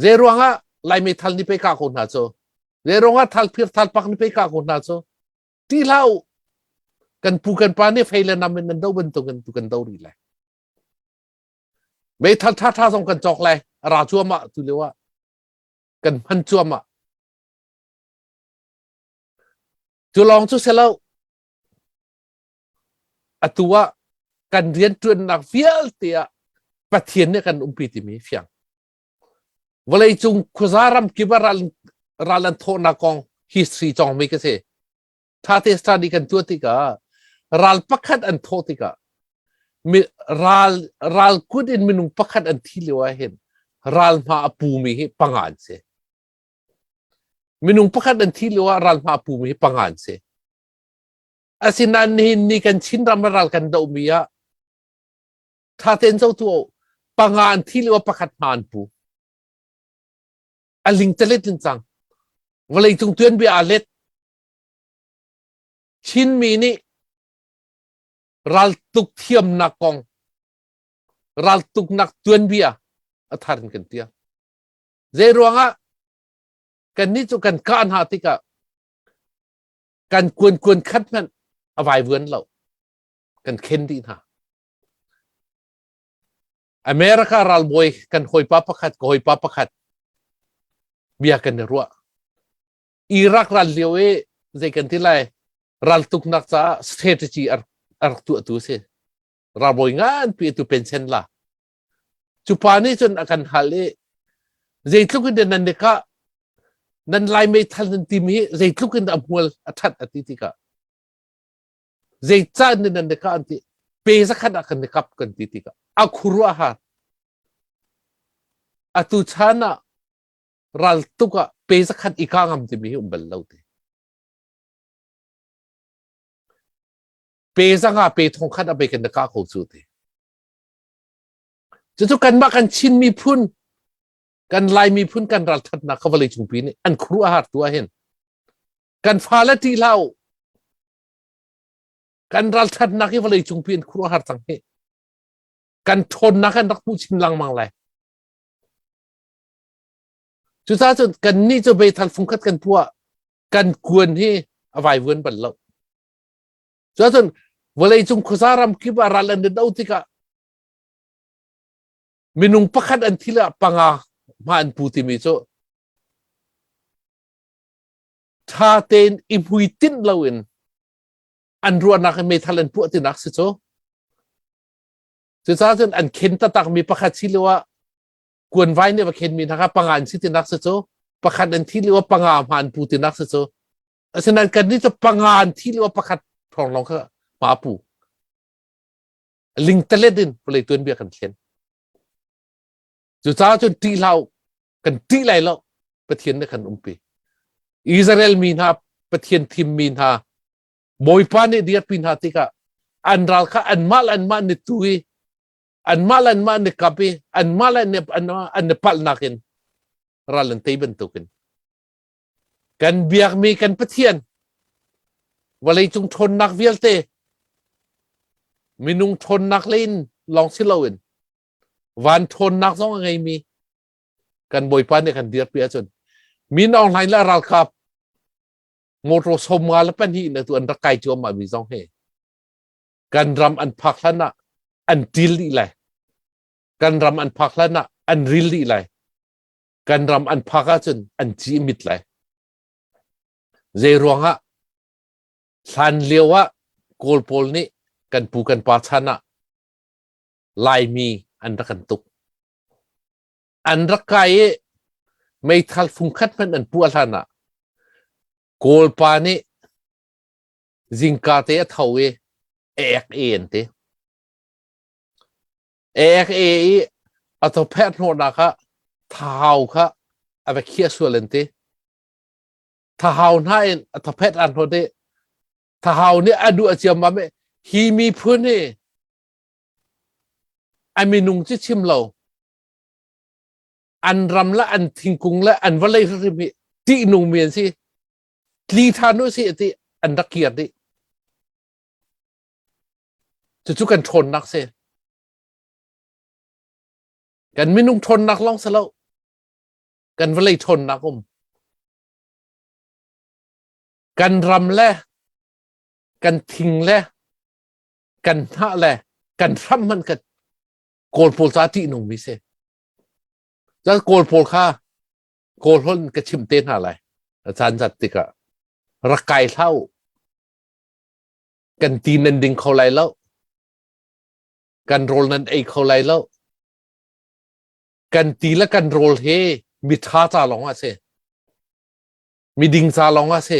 Zei ruangah Lai meithal ni pe ka ko hna cu? Zei ruangah thal phir thal pak ni pe ka ko hna cu? Ti hlah u. Kan pu kan pa nih fei le nam in nan do bantuk in tu kan do rih lai. Meithal tha tha zong kan cawk lai. A ra cuahmah tu lio ah. Kan hman cuahmah. Cu lawng cu si lo. Atu ah kan rianṭuannak vialte ah Pathian nih kan umpi timi fiang. Vawleicung khuaza ram kip ah ral, ral an thawhnak kong history cawngmi ka si. Ṭhate study kan tuah tikah ral pakhat an thawh tikah mi, ral ral kut in minung pakhat an thi lio ah hin ral hma a pumi hi panga an si. Minung pakhat an thi lio ah ral hma a pumi hi panga an si. Asinain nihin ni kan Chinram ral kan dohmi ah ṭha tein zoh tu panga an thi lio pakhat hma an pu. A ling talet in cang. Vawleicung tuanbia aa let. Chinmi nih raltuk thiamnak kong, raltuknak tuanbia a thar in kan tial. Zei ruangah kannih cu kan kah hna tikah kan kuan kuan khat hmanh a vaivuan lo kan khen dih hna America ralbawi kan hawipa pakhat ka hawipa pakhat bia kan i ruah Iraq ral lio i zei kan ti lai raltuknak caah strategy a rak tuahtu a si ralbawi nganpi tu pension la Cu pa nih cun a kan hal i zeitluk in nan i kah nan lai meithal nan timi hi zeitluk in a hmual a ṭhat a ti tikah zeicah in nan i kah an ti pe zakhat ah kan i kap kan ti tikah a khuaruahhar atu chan ah raltuk ah pe zakhat i kah ngam timi hi um bal lo ti pe zanga pe thong khat a pe kan i kah ko cu ti Cucu kanmah kan Chin miphun, kan Lai miphun kan ralṭhatnak kha vawleicung pi nih an khuaruahhar tu ahhin kan fale ṭih hlah u. Kan ralṭhatnak hi vawleicung pi an khuaruahhar cang hi. Kan ṭhawnnak an rak hmuh chin lengmang lai. Cucaah cun kannih cu meithal fungkhat kan puah kan kuan hi a vaivuan bal lo. Cuahcun vawleicung khuaza ram kip ah ral an i do tikah minung pakhat an thil ah panga hma an pu timi cu ṭha tein i hmuitinh loin An ruahnak in meithal an puah tinak si cu. Cucaah cun an khen taktak mi pakhat si lio ah kuanvai nih va khen mi hna kha panga an si tinak si cu. Pakhat an thi lio ah panga hma an pu tinak si cu. Asinain kannih cu panga an thi lio ah pakhat thawng lawng kha hma a pu. Lingtalet in vawlei tuanbia kan thlen. Cucaah cun ṭih hlah u. Kan ṭih lai lo. Pathian nih kan umpi. Israel mi hna, Pathian thimmi hna, Bawipa nih dirpi hna tikah an ral kha anmah le anmah ni tu i anmah le anmah ni kap i anmah le an i palhnak in ral an tei bantukin kan biakmi kan Pathian vawleicung ṭhawnnak vialte minung ṭhawnnak lei in lawng si loin van ṭhawnnak zong a ngeimi kan Bawipa nih kan dirpi ahcun Min Aung Hlaing le ralkap motor 52 in atu an rak kai cuahmah mi zong hi kan ram an phak hlan ah an ṭil dih lai. Kan ram an phak hlan ah an ril dih lai. Kan ram an phak ahcun an ci mit lai. Zei ruangah hlan lio ah Kawl pawl nih kan pu kan pa chan ah Laimi an rak kan tuk. An rak kai i meithal fungkhat hmanh an puah hlan ah Kawlpa nih zingka te a tho i ek e an ti. Ek e i a thawphet hnawhnak ah thahau kha a va khiah sual an ti. Thahau hna in a thawphet an hnawt i thahau nih a duh a ciammam i hi miphun hi a minung cu chim lo an ram le an thingkung le an vawlei hrimhrim hi ṭihnung mi an si tli ṭhan u si ti an rak kir dih cucu kan ṭhawnnak si kan minung ṭhawnnak lawng si lo kan vawlei ṭhawnnak um kan ram le kan thing le kan hnah le kan hram hmanh kan Kawl pawl ca ṭihnung mi si. Cun Kawl pawl kha Kawl holh in ka chim te hna lai. A caan zat tikah rak kai hlah u. Kan ti nan ding kho lai lo. Kan rawl nan ei kho lai lo. Kan ti le kan rawl he miṭha ca lawng ah si. Miding ca lawng ah si.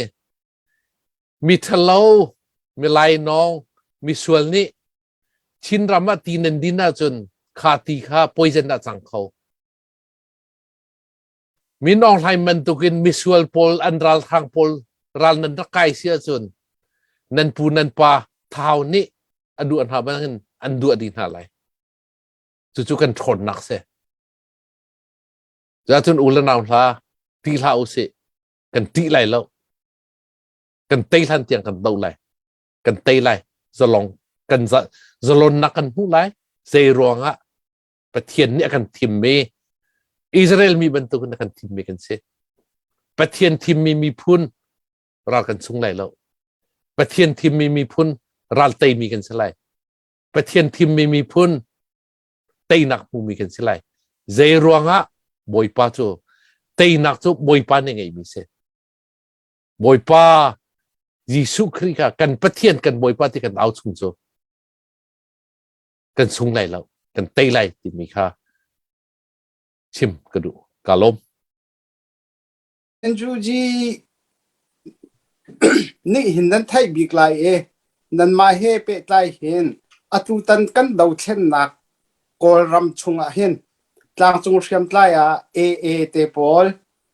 Mi ṭhalo, mi lainawng, misual nih Chinram ah ti nan din ahcun kha ti kha poison ah cang kho. Min Aung Hlaing bantukin misual pawl an ralhrang pawl ral nan rak kai si ahcun nan pu nan pa thau nih a duah hna bangin an duah dih hna lai. Cucu kan ṭhawnnak si. Cuahcun u le nau hla ti hlah usih. Kan ṭih lai lo. Kan tei hlan tiang kan do lai. Kan tei lai. Zalong kan zalonnak kan hmuh lai. Zei ruangah Pathian nih a kan thimmi Israel mi bantukin a kan thimmi kan si. Pathian thimmi miphun ral kan sung lai lo. Pathian thimmi miphun ral teimi kan si lai. Pathian thimmi miphun teinak hmumi kan si lai. Zei ruangah Bawipa cu teinak cu Bawipa nih ngeimi si. Bawipa Jesuh Khrih kha kan Pathian kan Bawipa ti kan au chung cu kan sung lai lo kan tei lai timi kha chim ka duh ka lawm Andrew G nih hin nan theih bik lai i nanmah he pehtlai hin atutan kan dothlennak Kawlram chungah hin tlangcung hriamtlai ah AA te pawl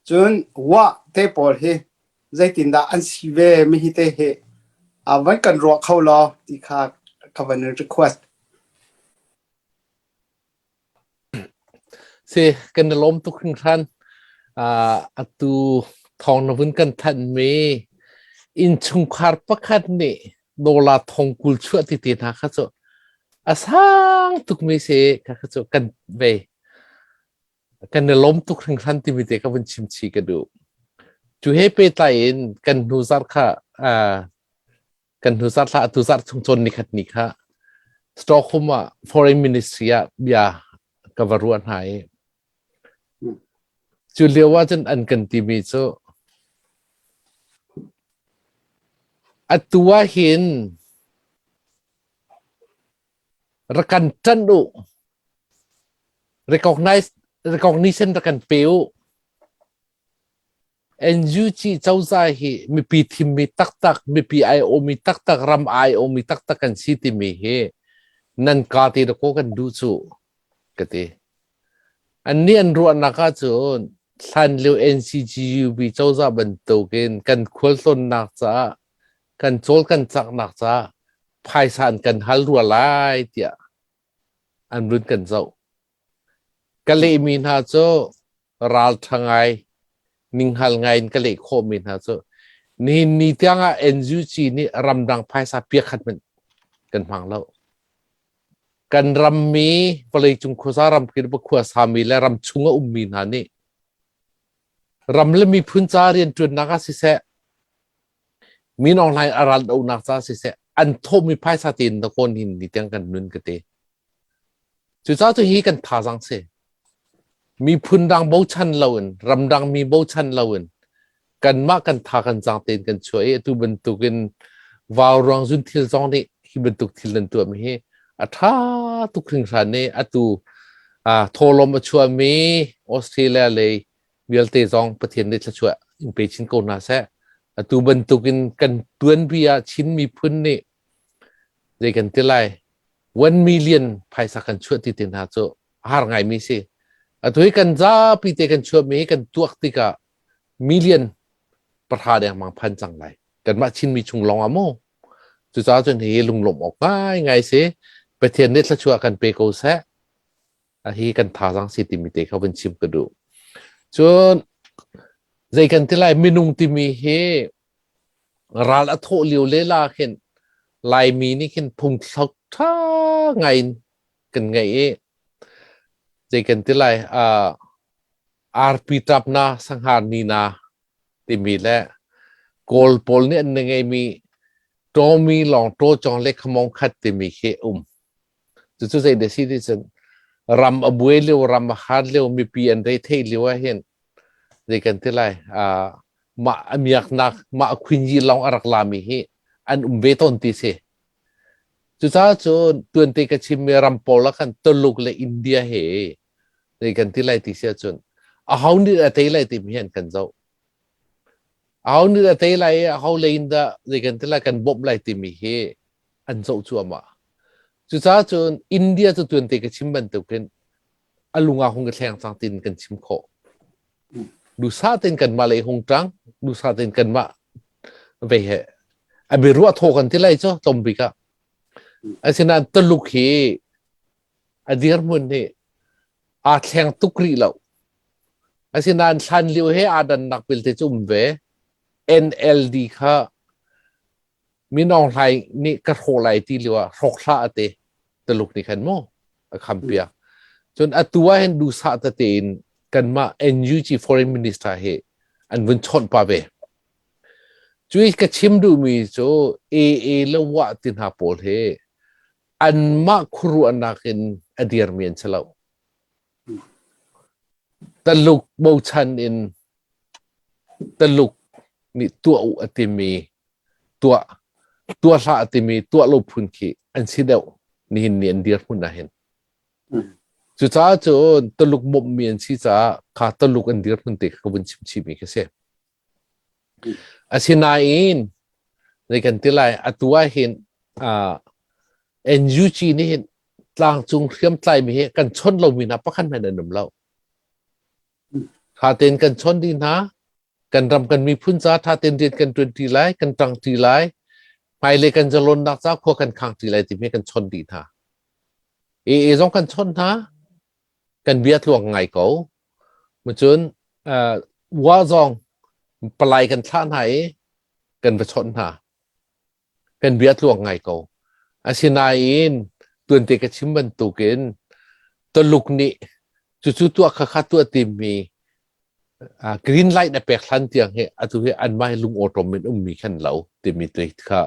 cun Wah te pawl hi zeitindah an si ve mi hi te hi van kan ruah kho law ti kha ka van request. Si, kan i lawm tuk hringhran. Atu thawng na vun kan thanhmi innchungkhar pakhat nih dollar thong 20 chuah ti te hna kha cu a sang tukmi si kha kha cu kan ve. Kan i lawm tuk hringhran timi te ka vun chim chih ka duh. Cu he pehtlai in kan hnu zarh kha kan hnu zarh thla atu zarh chung cawn nikhat ni kha Stockholm ah foreign ministry ah bia ka va ruah hna i cu lio ah cun an kan timi cu atu ah hin. Rak kan ṭanh u. Recognize recognition rak kan pe u. NUG cozah hi mipi thimmi taktak, mipi aiawhmi taktak, ram aiawhmi taktak kan si timi hi nan ka te dakaw kan duh cu ka ti. Annih an ruahnak ahcun hlanlio NCGUB cozah bantukin kan khualtlawnnak caah kan cawl kan caknak caah phaisa an kan hal rua lai tiah an run kan zoh. Ka lehmi hna cu ralṭha ngai, ninghngal ngai in ka leh khawhmi hna cu nihin ni tiang ah NUG nih ramdang phaisa piakhat hmanh kan hmang lo. Kan rammi vawleicung khuaza ramkip khua sami le ram chung a ummi hna nih ram le miphun ca rianṭuannak ah siseh Min Aung Hlaing a ral dohnak ca siseh an thawhmi phaisa tein dakawn hin ni tiang kan nun ka ti. Cucaah cu hi kan thazaang si. Miphun dang bochan loin, ramdang mi bochan loin kanmah kan tha kan cang tein kan chuah i atu bantukin vau ruang zun thil zong nih hi bantuk thil nan tuahmi hi a ṭha tuk hringhran i atu thawlawm a chuahmi Australia lei vialte zong Pathian nih thluachuah in pe chin ko hna seh. Atu bantukin kan tuanbia ah Chin miphun nih zei kan ti lai 1 million phaisa kan chuah ti te hna cu a har ngaimi si. Atu hi kan zapi te kan chuahmi hi kan tuak tikah million pahra dengmang phan cang lai. Kanmah Chinmi chung lawng ah mu. Cucaah cun hi lunglawmh awk ngaingai si. Pathian nih thluachuah kan pe ko seh. Hi kan thazaang si timi te kha vun chim ka duh. Cun zei kan ti lai minung timi hi ral a thawh lio lela khin Laimi nih khin phungthlok ṭha ngai in kan ngeih i zei kan ti lai arpi ṭap na sanghar ni na timi le Kawl pawl nih an ngeimi ṭawmi lawng ṭaw cawng le khamong khat timi khi um. Cucu zei dah si ti cun ram a buai lio, ram a har lio, mipi an reithei lio ah hin zei kan ti lai mah a miaknak, mah a khuinyi lawng a rak lami hi an um ve tawn ti si. Cucaah cun tuante ka chimmi ram pawl ah khan Tuluk le India he zei kan ti lai ti si ahcun aho nih a tei lai timi hi an kan zoh. Aho nih a tei lai i aho lei in dah zei kan ti lai kan bawmh lai timi hi an zoh cuahmah. Cucaah cun India cu tuante ka chim bantukin a lung ah hung ka thleng cang tin kan chim khawh. Dusa tein kanmah lei hung ṭang, dusa tein kanmah ve he a biaruah thaw kan ti lai cu tlawmbik ah. Asinain Tuluk hi a dirhmun hi aa thleng tuk rih lo. Asinain hlan lio he aa dannak belte cu um ve. NLD kha Min Aung Hlaing nih ka hrawh lai ti lio ah hrawk hlah a ti. Tuluk nih khan mu a kham piak. Cun atu ah hin duhsah tete in kanmah NUG foreign minister hi an vun chawnh pa ve. Cui ka chim duhmi cu AA le Wah ti hna pawl hi anmah khuaruahnak in a dirmi an si lo. Taluk bochan in Taluk nih tuah u a timi tuah tuah hlah a timi tuah lo phun khi an si deuh nihin ni an dirhmun ah hin. Cucaah cun Taluk bawmhmi an si caah kha Taluk an dirhmun te kha ka vun chim chihmi khi si. Asinain zei kan ti lai atu ah hin NUG nih hin tlangcung hriamtlaimi hi kan chawnh lomi hna pakhat hmanh an um lo. Tha tein kan chawnh dih hna. Kan ram kan miphun ca tha tein rian kan ṭuan ṭi lai, kan ṭang ṭi lai. Hmailei kan zalonnak ca khua kan khang ṭi lai timi kan chawnh dih hna. AA zong kan chawnh hna. Kan bia tluang ngai ko. Cun wa zong palai kan thlah hna i kan va chawnh hna. Kan bia tluang ngai ko. Asinain tuante ka chim bantukin Tuluk nih cucu tuah kha kha tuah timi green light a pek hlan tiang hi atu hi anmah hi lung awṭawm in ummi khan lo timi tu kha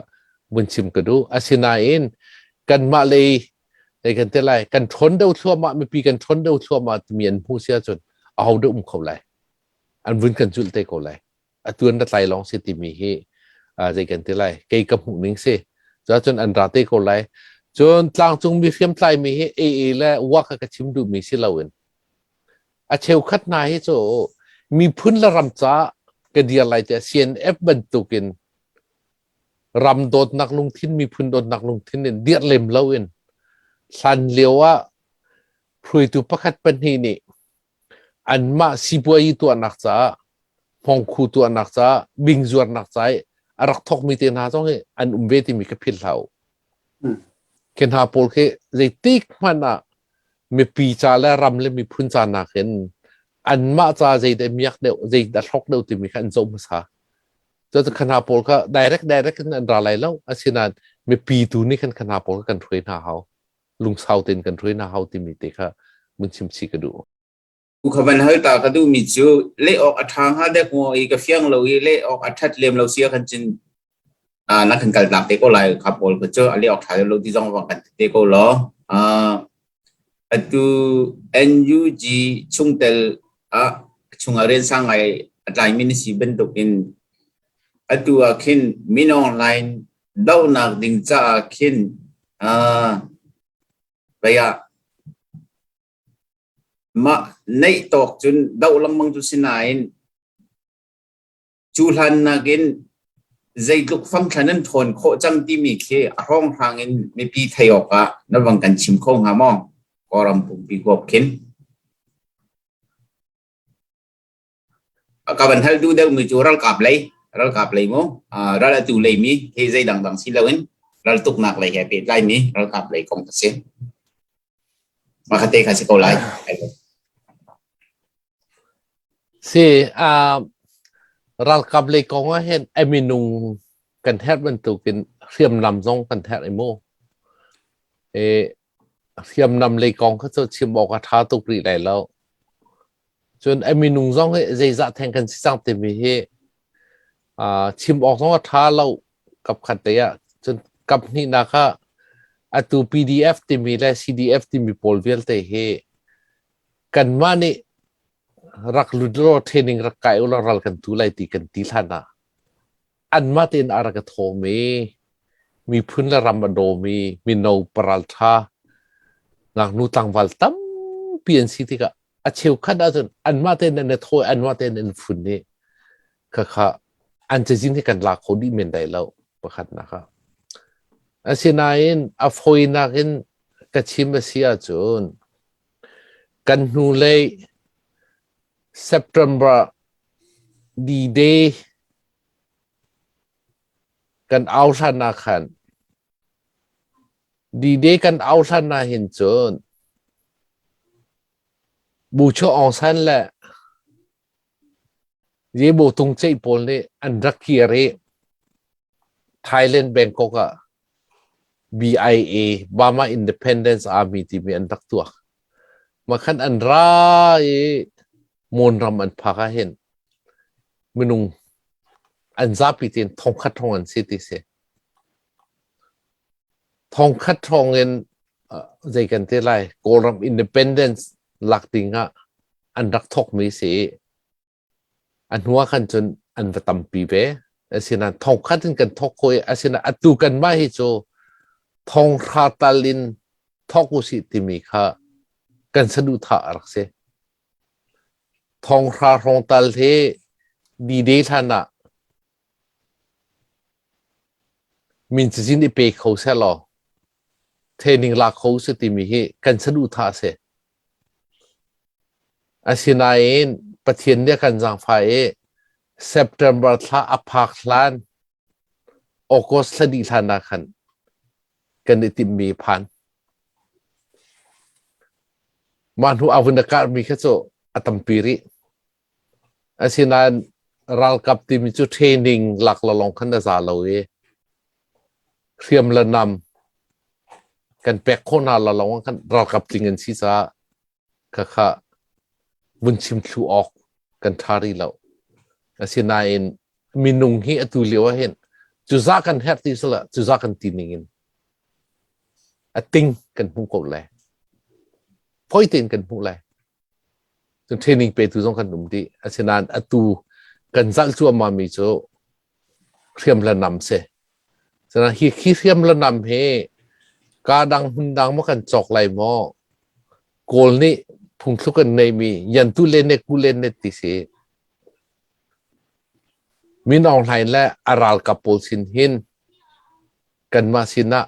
vun chim ka duh. Asinain kanmah lei zei kan ti lai kan ṭhawn deuh thluahmah mipi kan ṭhawn deuh thluahmah timi an hmu si ahcun aho dah um kho lai an vun kan zulh te ko lai atu an ra tlai lawng si timi hi zei kan ti lai kei ka hmuh ning si cun an ra te ko lai. Cun tlangcung mi hriamtlaimi hi AA le WA kha ka chim duhmi si loin a cheukhat hna hi cu miphun le ram ca ka dir lai tiah CNF bantukin ram dawtnak lungthin miphun dawtnak lungthin in dirh lem loin hlan lio ah hruaitu pakhat pahnih nih anmah sipuayi tuahnak caah hmawngkhu tuahnak caah bingzuarnak ca i a rak thawkmi te hna zong hi an um ve timi ka philh hlah u. Khi hna pawl khi zeitik hmanh ah mipi ca le ram le miphun ca nakin anmah ca zeidah miak deuh zeidah hlawk deuh timi kha an zoh hmasa. Cucu kha hna pawl kha direct direct in an ra lai lo. Asinain mipi tu nih khan kha hna pawl kha kan hruai hna hau. Lungsau tein kan hruai hna hau timi te kha mun chim chih ka duh. Kha van hal ta ka duhmi cu leh awk a ṭha hnga dek maw i ka fiang lo i leh awk a ṭhat lem lo si ahkhan cun na kan kaltak te ko lai kha pawl kha cu a leh awk ṭha lo ti zong vang kan ti te ko law. Atu NUG chungtel ah chungah rian sang ngai a tlaimi na si bantukin atu ah khin Min Aung Hlaing dohnak ding caah khin vei ah Mah neih tawk cun doh lengmang cu si nain cu hlan nakin zeitluk fangthla nan ṭhawn khawh cang timi khi a hrawnghrang in mipi thei awkah na vang kan chim kho hnga maw? Kawlram pumpi huap khin. Ka van hal duh deuhmi cu ralkap lei, ralkap lei mu, ral atu leimi hi zei dangdang si loin raltuknak lei he pehtlaimi ralkap lei kong a si. Mah kha te kha si ko lai. Si, ralkap lei kong ah hin a minung kan herh bantukin hriamnam zong kan herh i mu. E, hriamnam lei kong kha cu chim awk a ṭha tuk rih lai lo. Cun a minung zong hi zeizah theng kan si cang timi hi chim awk zong a ṭha lo kapkhat te ah. Cun kap hnihnak ah atu PDF timi le CDF timi pawl vialte hi kanmah nih rak lut law training rak kai ulaw ral kan tu lai ti kan ti hlan ah anmah tein a rak i thawmi miphun le ram a dawmi mino paralṭha ngaknu tlangval tampi an si tikah a cheukhat ahcun anmah tein an i thaw i anmah tein an fun i khakha an cazin hi kan la kho dih men dai lo pakhatnak ah. Asinain a fawinak in ka chim a si ahcun kan hnulei September D-Day kan au hlan ah khan D-Day kan au hlan ah hin cun Bucho Aung San le Yebo Tung Ceih pawl nih an rak kir i Thailand Bangkok ah BIA Burma Independence Army timi an rak tuak. Mah khan an ra i Mon ram an phak ah hin minung an zapi tein thongkhat hrawng an si ti si. Thongkhat hrawng in zei kan ti lai Kawlram independence lak ding ah an rak thawkmi si i A hnu ah khan cun an va tampi ve. Asinain thongkhat in kan thawk khawh i asinain atu kanmah hi cu thonghra tal in thawk usih timi kha kan saduhthah a rak si. Thonghra hrawng tal hi D-Day hlan ah min cazin i pe kho sehlaw training la kho si timi hi kan saduhthah a si. Asinain Pathian nih a kan zaangfah i September thla a phak hlan August thla dih hlan ah khan kan i timhmi a phan. Mah hnu a vun a karhmi kha cu a tampi rih. Asinain ralkap timi cu training lak lawng khan a za lo i hriam le nam kan pek khawh hna lawng ah khan ralkap tling an si caah khakha vun chim thlu awk kan ṭha rih lo. Asinain minung hi atu lio ah hin cuza kan herh ti sila cuza kan ti ning in a ting kan hmuh ko lai. Fawi tein kan hmuh lai. Cun training petu zong kan um dih. Asinain atu kan zalh cuahmah mi cu hriam le nam si. Cun hi hriam le nam hi Kaa dang hmun dang maw kan cawk lai maw? Kawl nih phungthluk an neimi yantu le ne ku le ne ti si. Min Aung Hlaing le a ralkap pawl sin hin kanmah sinah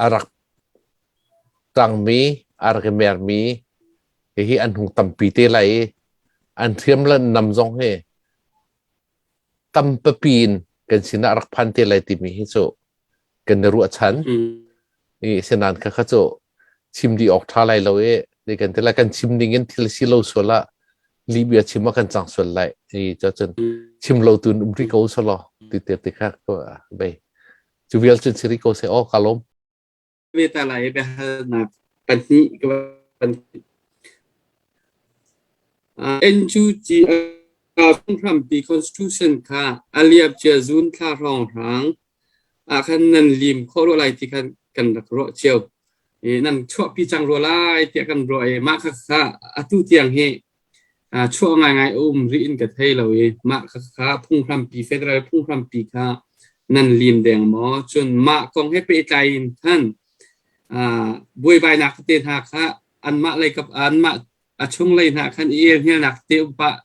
a rak ṭangmi, a rak i mermi hihi an hung tampi te lai i an hriam le nam zong hi tampipi in kan sinah rak phan te lai timi hi cu kan i ruahchan. I sinan kha kha cu chim dih awk ṭha lai lo i ti kan ti lai kan chim ding in thil si lo sual ah lihbia chim ah kan cang sual lai i cun chim lo tu um ri ko selaw ti te ti kha bei cu vial cun si ri ko se aw ka lawm. Ve ta lai biahalnak pahnih ka van NUG Phunghrampi Constitution kha a liamcia June thla hrawnghrang ah khan nan lim khawh rua lai ti khan kan rak ruah cio. I nan chuahpi cang rua lai tiah kan ruah i mah kha kha atu tiang hi chuah ngaingai a um rih in ka thei lo i mah kha kha phunghrampi federal phunghrampi kha nan lim deng maw? Cun mah kong he pehtlai in khan buaibainak tete hna kha anmah lei kap anmah a chunglei hna khan i elhnialnak te um pah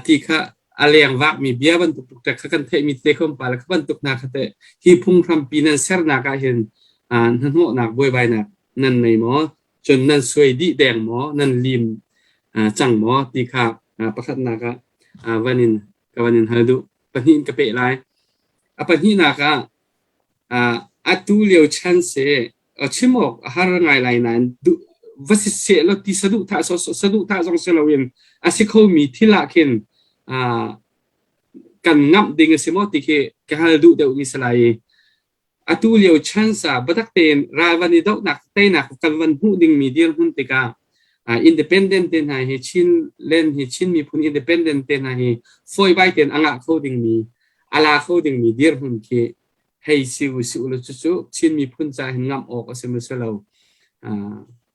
ti kha a leng vakmi bia bantuk tuk kha kan theihmi te kha um pah le kha bantuk hna kha teh hi phunghrampi nan sernak ah hin hnahnawhnak buaibainak nan nei maw? Cun nan suai dih deng maw? Nan lim cang maw? Ti kha pakhatnak ah van in ka van in hal duh. Pahnih in ka peh lai. A pahnihnak ah atu lio chan si chim awk a har ngai lai nain va si seh law ti saduhthah saduhthah zong si loin a si khomi thil ah khin kan ngamh ding a si maw ti khi ka hal duh deuhmi si lai i atu lio chance ah biatak tein ral van i dohnak teinak kan van hmuh dingmi dirhmun tikah independent te hna hi Chin len hi Chin miphun independent te hna hi fawibai tein a ngah kho dingmi a la kho dingmi dirhmun khi hei si u si u law cucu Chin miphun ca hin ngamh awk a si maw si lo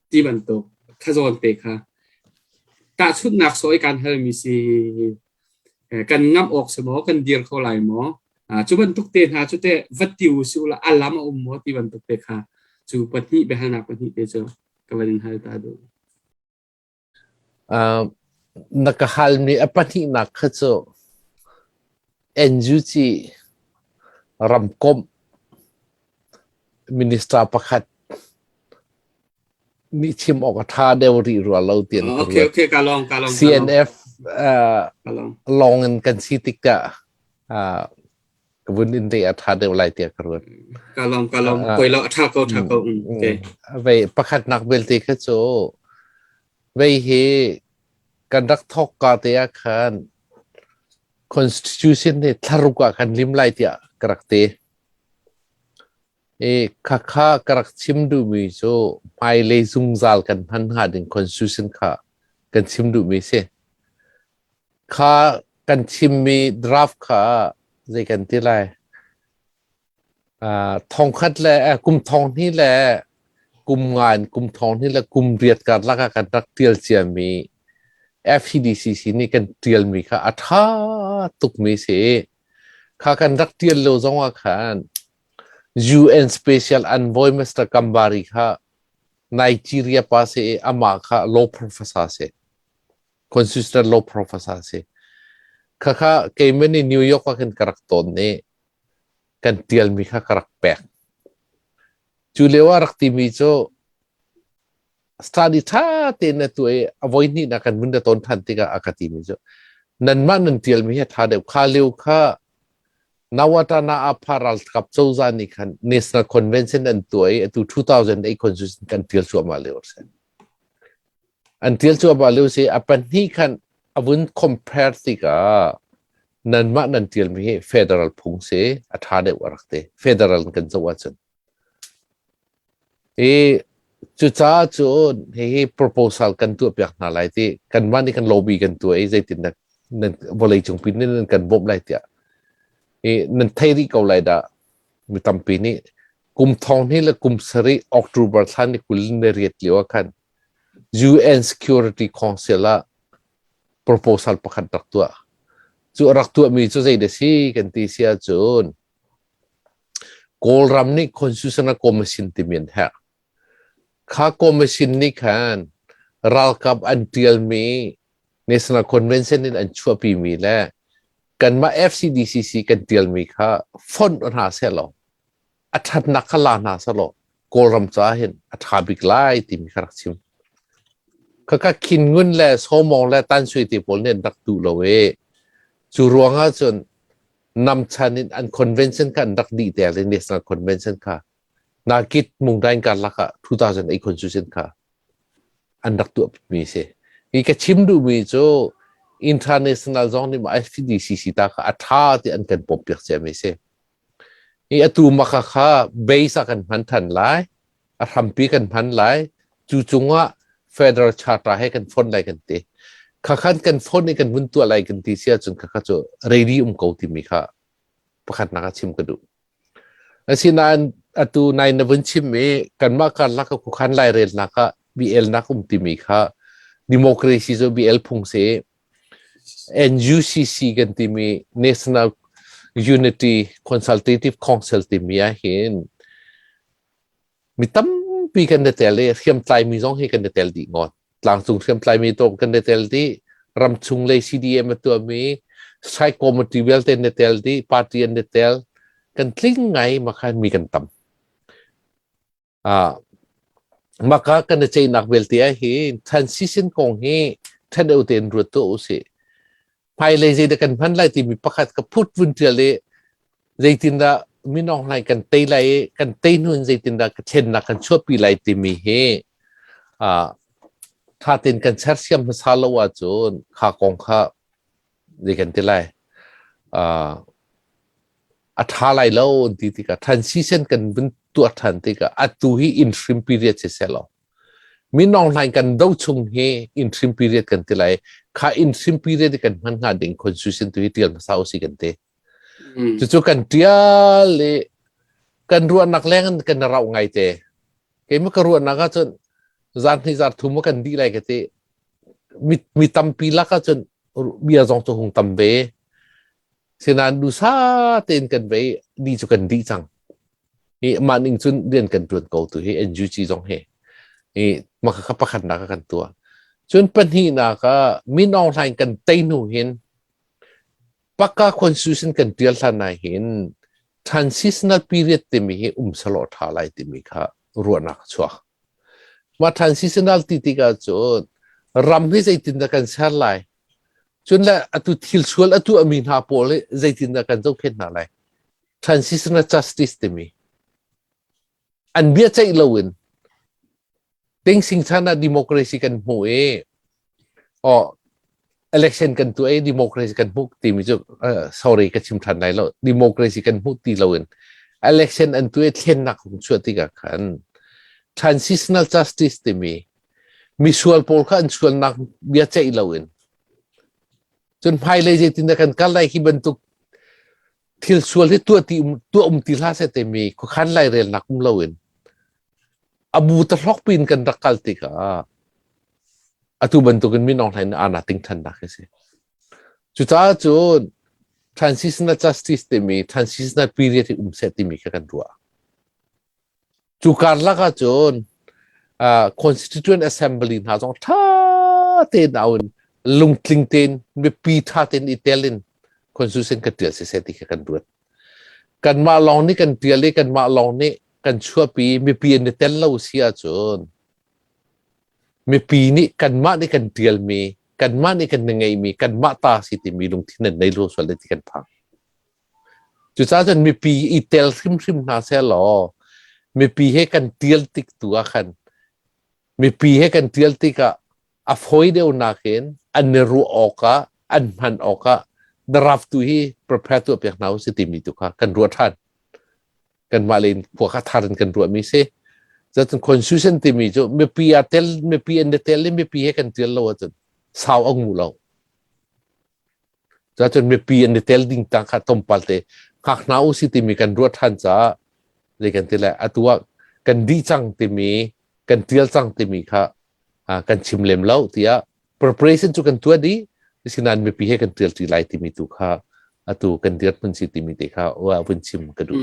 ti bantuk khazawn te kha tahchunhnak sawi kan halmi si kan ngamh awk si maw kan dir kho lai maw cu bantuk te hna cu teh va ti u si u law a lam a um maw ti bantuk te kha cu pahnih biahalnak pahnih te cu ka van in hal ta duh. Na ka halmi a pahnihnak kha cu NUG ramkomh minister pakhat nih chim awk a ṭha deuh rih rua lo tian ka ruat. Okay, ka lawng, ka lawng. CNF lawng in kan si tikah ka vun in te a ṭha deuh lai tiah ka ruat. Ka lawm, ka lawm. Poi lo, a ṭha ko, ṭha ko. Okay. Vei pakhatnak belte kha cu vei hi kan rak thawk ka te ah khan constitution nih thlaruk ah kan lim lai tiah ka rak ti. I khakha ka rak chim duhmi cu hmailei zungzal kan hman hnga ding constitution kha kan chim duhmi si. Kha kan chimmi draft kha zei kan ti lai? Thongkhat le kum thong hnih le kum nga in kum thong hnih le kum riat karlak ah kan rak ṭial ciami FCDCC nih kan ṭialmi kha a ṭha tukmi si. Kha kan rak ṭial lo zong ah khan UN Special Envoy Mr. Kambari kha Nigeria pa si i amah kha law professor si. Constitutional law professor si. Khakha keimah nih New York ah khin ka rak tawn i kan tialmi kha ka rak pek. Cu lio ah rak timi cu study ṭha tein na tuah i a voi hnih na kan vun na tawn ṭhan tikah a ka timi cu nanmah nan tialmi hi a ṭha deuh. Kha lio kha Nawatana Apha ralkap cozah nih khan National Convention an tuah i atu 2008 Constitution kan tial cuahmah lio a si. An ṭial cuahmah lio si a pahnih khan a vun compare tikah nanmah nan ṭialmi hi federal phung si a ṭha deuh a rak ti. Federal in kan zoh ahcun. I cucaah cun hihi proposal kan tuahpiak hna lai ti kanmah nih kan lobby kan tuah i zeitin dah nan vawleicung pi nih nan kan bawmh lai tiah i nan thei rih ko lai dah mi tampi nih kum thong hnih le kum sarih October thla ni 28 lio ah khan UN Security Council ah proposal pakhat rak tuah. Cu a rak tuahmi cu zei dah si kan ti si ahcun Kawlram nih Constitutional Commission timi an herh. Kha commission nih khan ralkap an ṭialmi National Convention in an chuahpimi le kanmah FCDCC kan ṭialmi kha fonh hna sehlaw a ṭhatnak kha la hna sehlaw Kawlram caah hin a ṭha bik lai timi kha rak chim. Khakha Khin Ngun le Sawmawng le Tan Sui te pawl nih an rak duh lo i cu ruangah cun namchan in an convention kha an rak dih te le National Convention kha Nakit Mungdain karlak ah 2008 constitution kha an rak tuah mi si. Hi ka chim duhmi cu international zong nih FDCC ta kha a tha ti an kan pom piak cia mi si. Hi atu maka kha base ah kan hman than lai, a hrampi kan hman lai, cu cungah federal charter he kan fon lai kan ti. Khakhan kan fon i kan vun tuah lai kan ti si ahcun khakha cu ready um ko timi kha pakhatnak ah chim ka duh. Asinain atu nai na vun chim i kanmah karlak ah khuakhan lairelnak ah BL-nak um timi kha democracy cu BL phung si. NUCC kan timi National Unity Consultative Council timi ah hin Mi tampi kan i tel i hriamtlaimi zong hi kan i tel dih ngawt. Tlangcung hriamtlaimi to kan i tel dih, ramchung lei CDM a tuahmi, strike committee vialte an i tel dih, party an i tel. Kan tling ngai makhan mi kan tam. Ah, maka kan i ceihnak vialte ah hin transition kong hi ṭhen deuh tein ruat tuah usih. Hmailei zeidah kan hman lai timi pakhat ka phut vun ṭial i zeitindah minong hlai kan tei lai i kan tei hnu in zeitindah ka thlennak kan chuahpi lai timi hi ṭha tein kan sersiam hmasa lo ahcun kha kong kha zei kan ti lai a ṭha lai lo an ti tikah transition kan vun tuah ṭhan tikah atu hi interim period si seh law Minawng hlaing kan do chung hi interim period kan ti lai. Kha interim period i kan hman hnga ding constitution tu hi tial hmasa usih kan ti. Cucu kan tial i kan ruahnak leng in kan rauh ngai te. Keimah ka ruahnak ahcun zan hnih zar thum kan dih lai ka ti. Mi, mi tampi lak ahcun bia zong cu hung tam ve. Sinain dusa tein kan vei di cu kan dih cang. Hi mah ning cun rian kan ṭuan ko tu hi NUG zong hi hi maka kha pakhatnak ah kan tuah. Cun pahnihnak ah Min Aung Hlaing kan tei hnu hin Paka Constitution kan ṭial hlan ah hin transitional period timi hi um selaw ṭha lai timi kha ruahnak a chuak. Mah transitional ti tikah cun ram hi zeitindah kan ser lai? Cun le atu thil sual a tuahmi hna pawl hi zeitindah kan zohkhenh hna lai? Transitional justice timi an bia ceih loin Tingsing chan ah democracy kan hmu i oh election kan tuah i democracy kan hmuh timi cu sorry ka chim than lai lo democracy kan hmuh ti loin election an tuah i thlennak hung chuah tikah khan transitional justice timi misual pawl kha an sualnak bia ceih loin cun hmailei zeitindah kan kal lai hi bantuk thil sual hi tuah ti tuah um ti hlah seh timi khuakhan lairelnak um loin abu ta hlok pin kan rak kal tikah atu bantukin minong hlain ana ting thannak hi si. Cucaah cun transitional justice timi transitional period hi um seh timi kha kan ruah. Cu karlak ahcun Constituent Assembly hna zong ṭha tein au in lungtling tein mipi ṭha tein i tel in constitution ka ṭial siseh ti kha kan ruat. Kanmah lawng nih kan ṭial i kanmah lawng nih kan chuahpi mipi an i tel lo si ahcun mipi nih kanmah nih kan ṭialmi kanmah nih kan ngeihmi kanmah ta si timi lungthin an nei lo sual ti kan phang. Cucaah cun mipi i tel hrimhrim hna sehlaw mipi he kan tial tik tu ah khan mipi he kan tial tikah a fawi deuh nakin an i ruah awkah an hman awkah draft tu hi prepare tuah piak hna usih timi tu kha kan ruah ṭhan. Kanmah le in khua kha thar in kan ruahmi si. Cun constitution timi cu mipi a tel mipi an i tel i mipi he kan tial lo ahcun sau a ngu lo. Cuacun mipi an i tel ding tang kha tlawmpal te hngak hna usih timi kan ruah ṭhan caah zei kan ti lai atu ah kan dih cang timi kan ṭial cang timi kha kan chim lem lo tiah preparation cu kan tuah dih asinain mipi he kan ṭial ṭi lai timi tu kha atu kan dirhmun si timi te kha vun chim ka duh.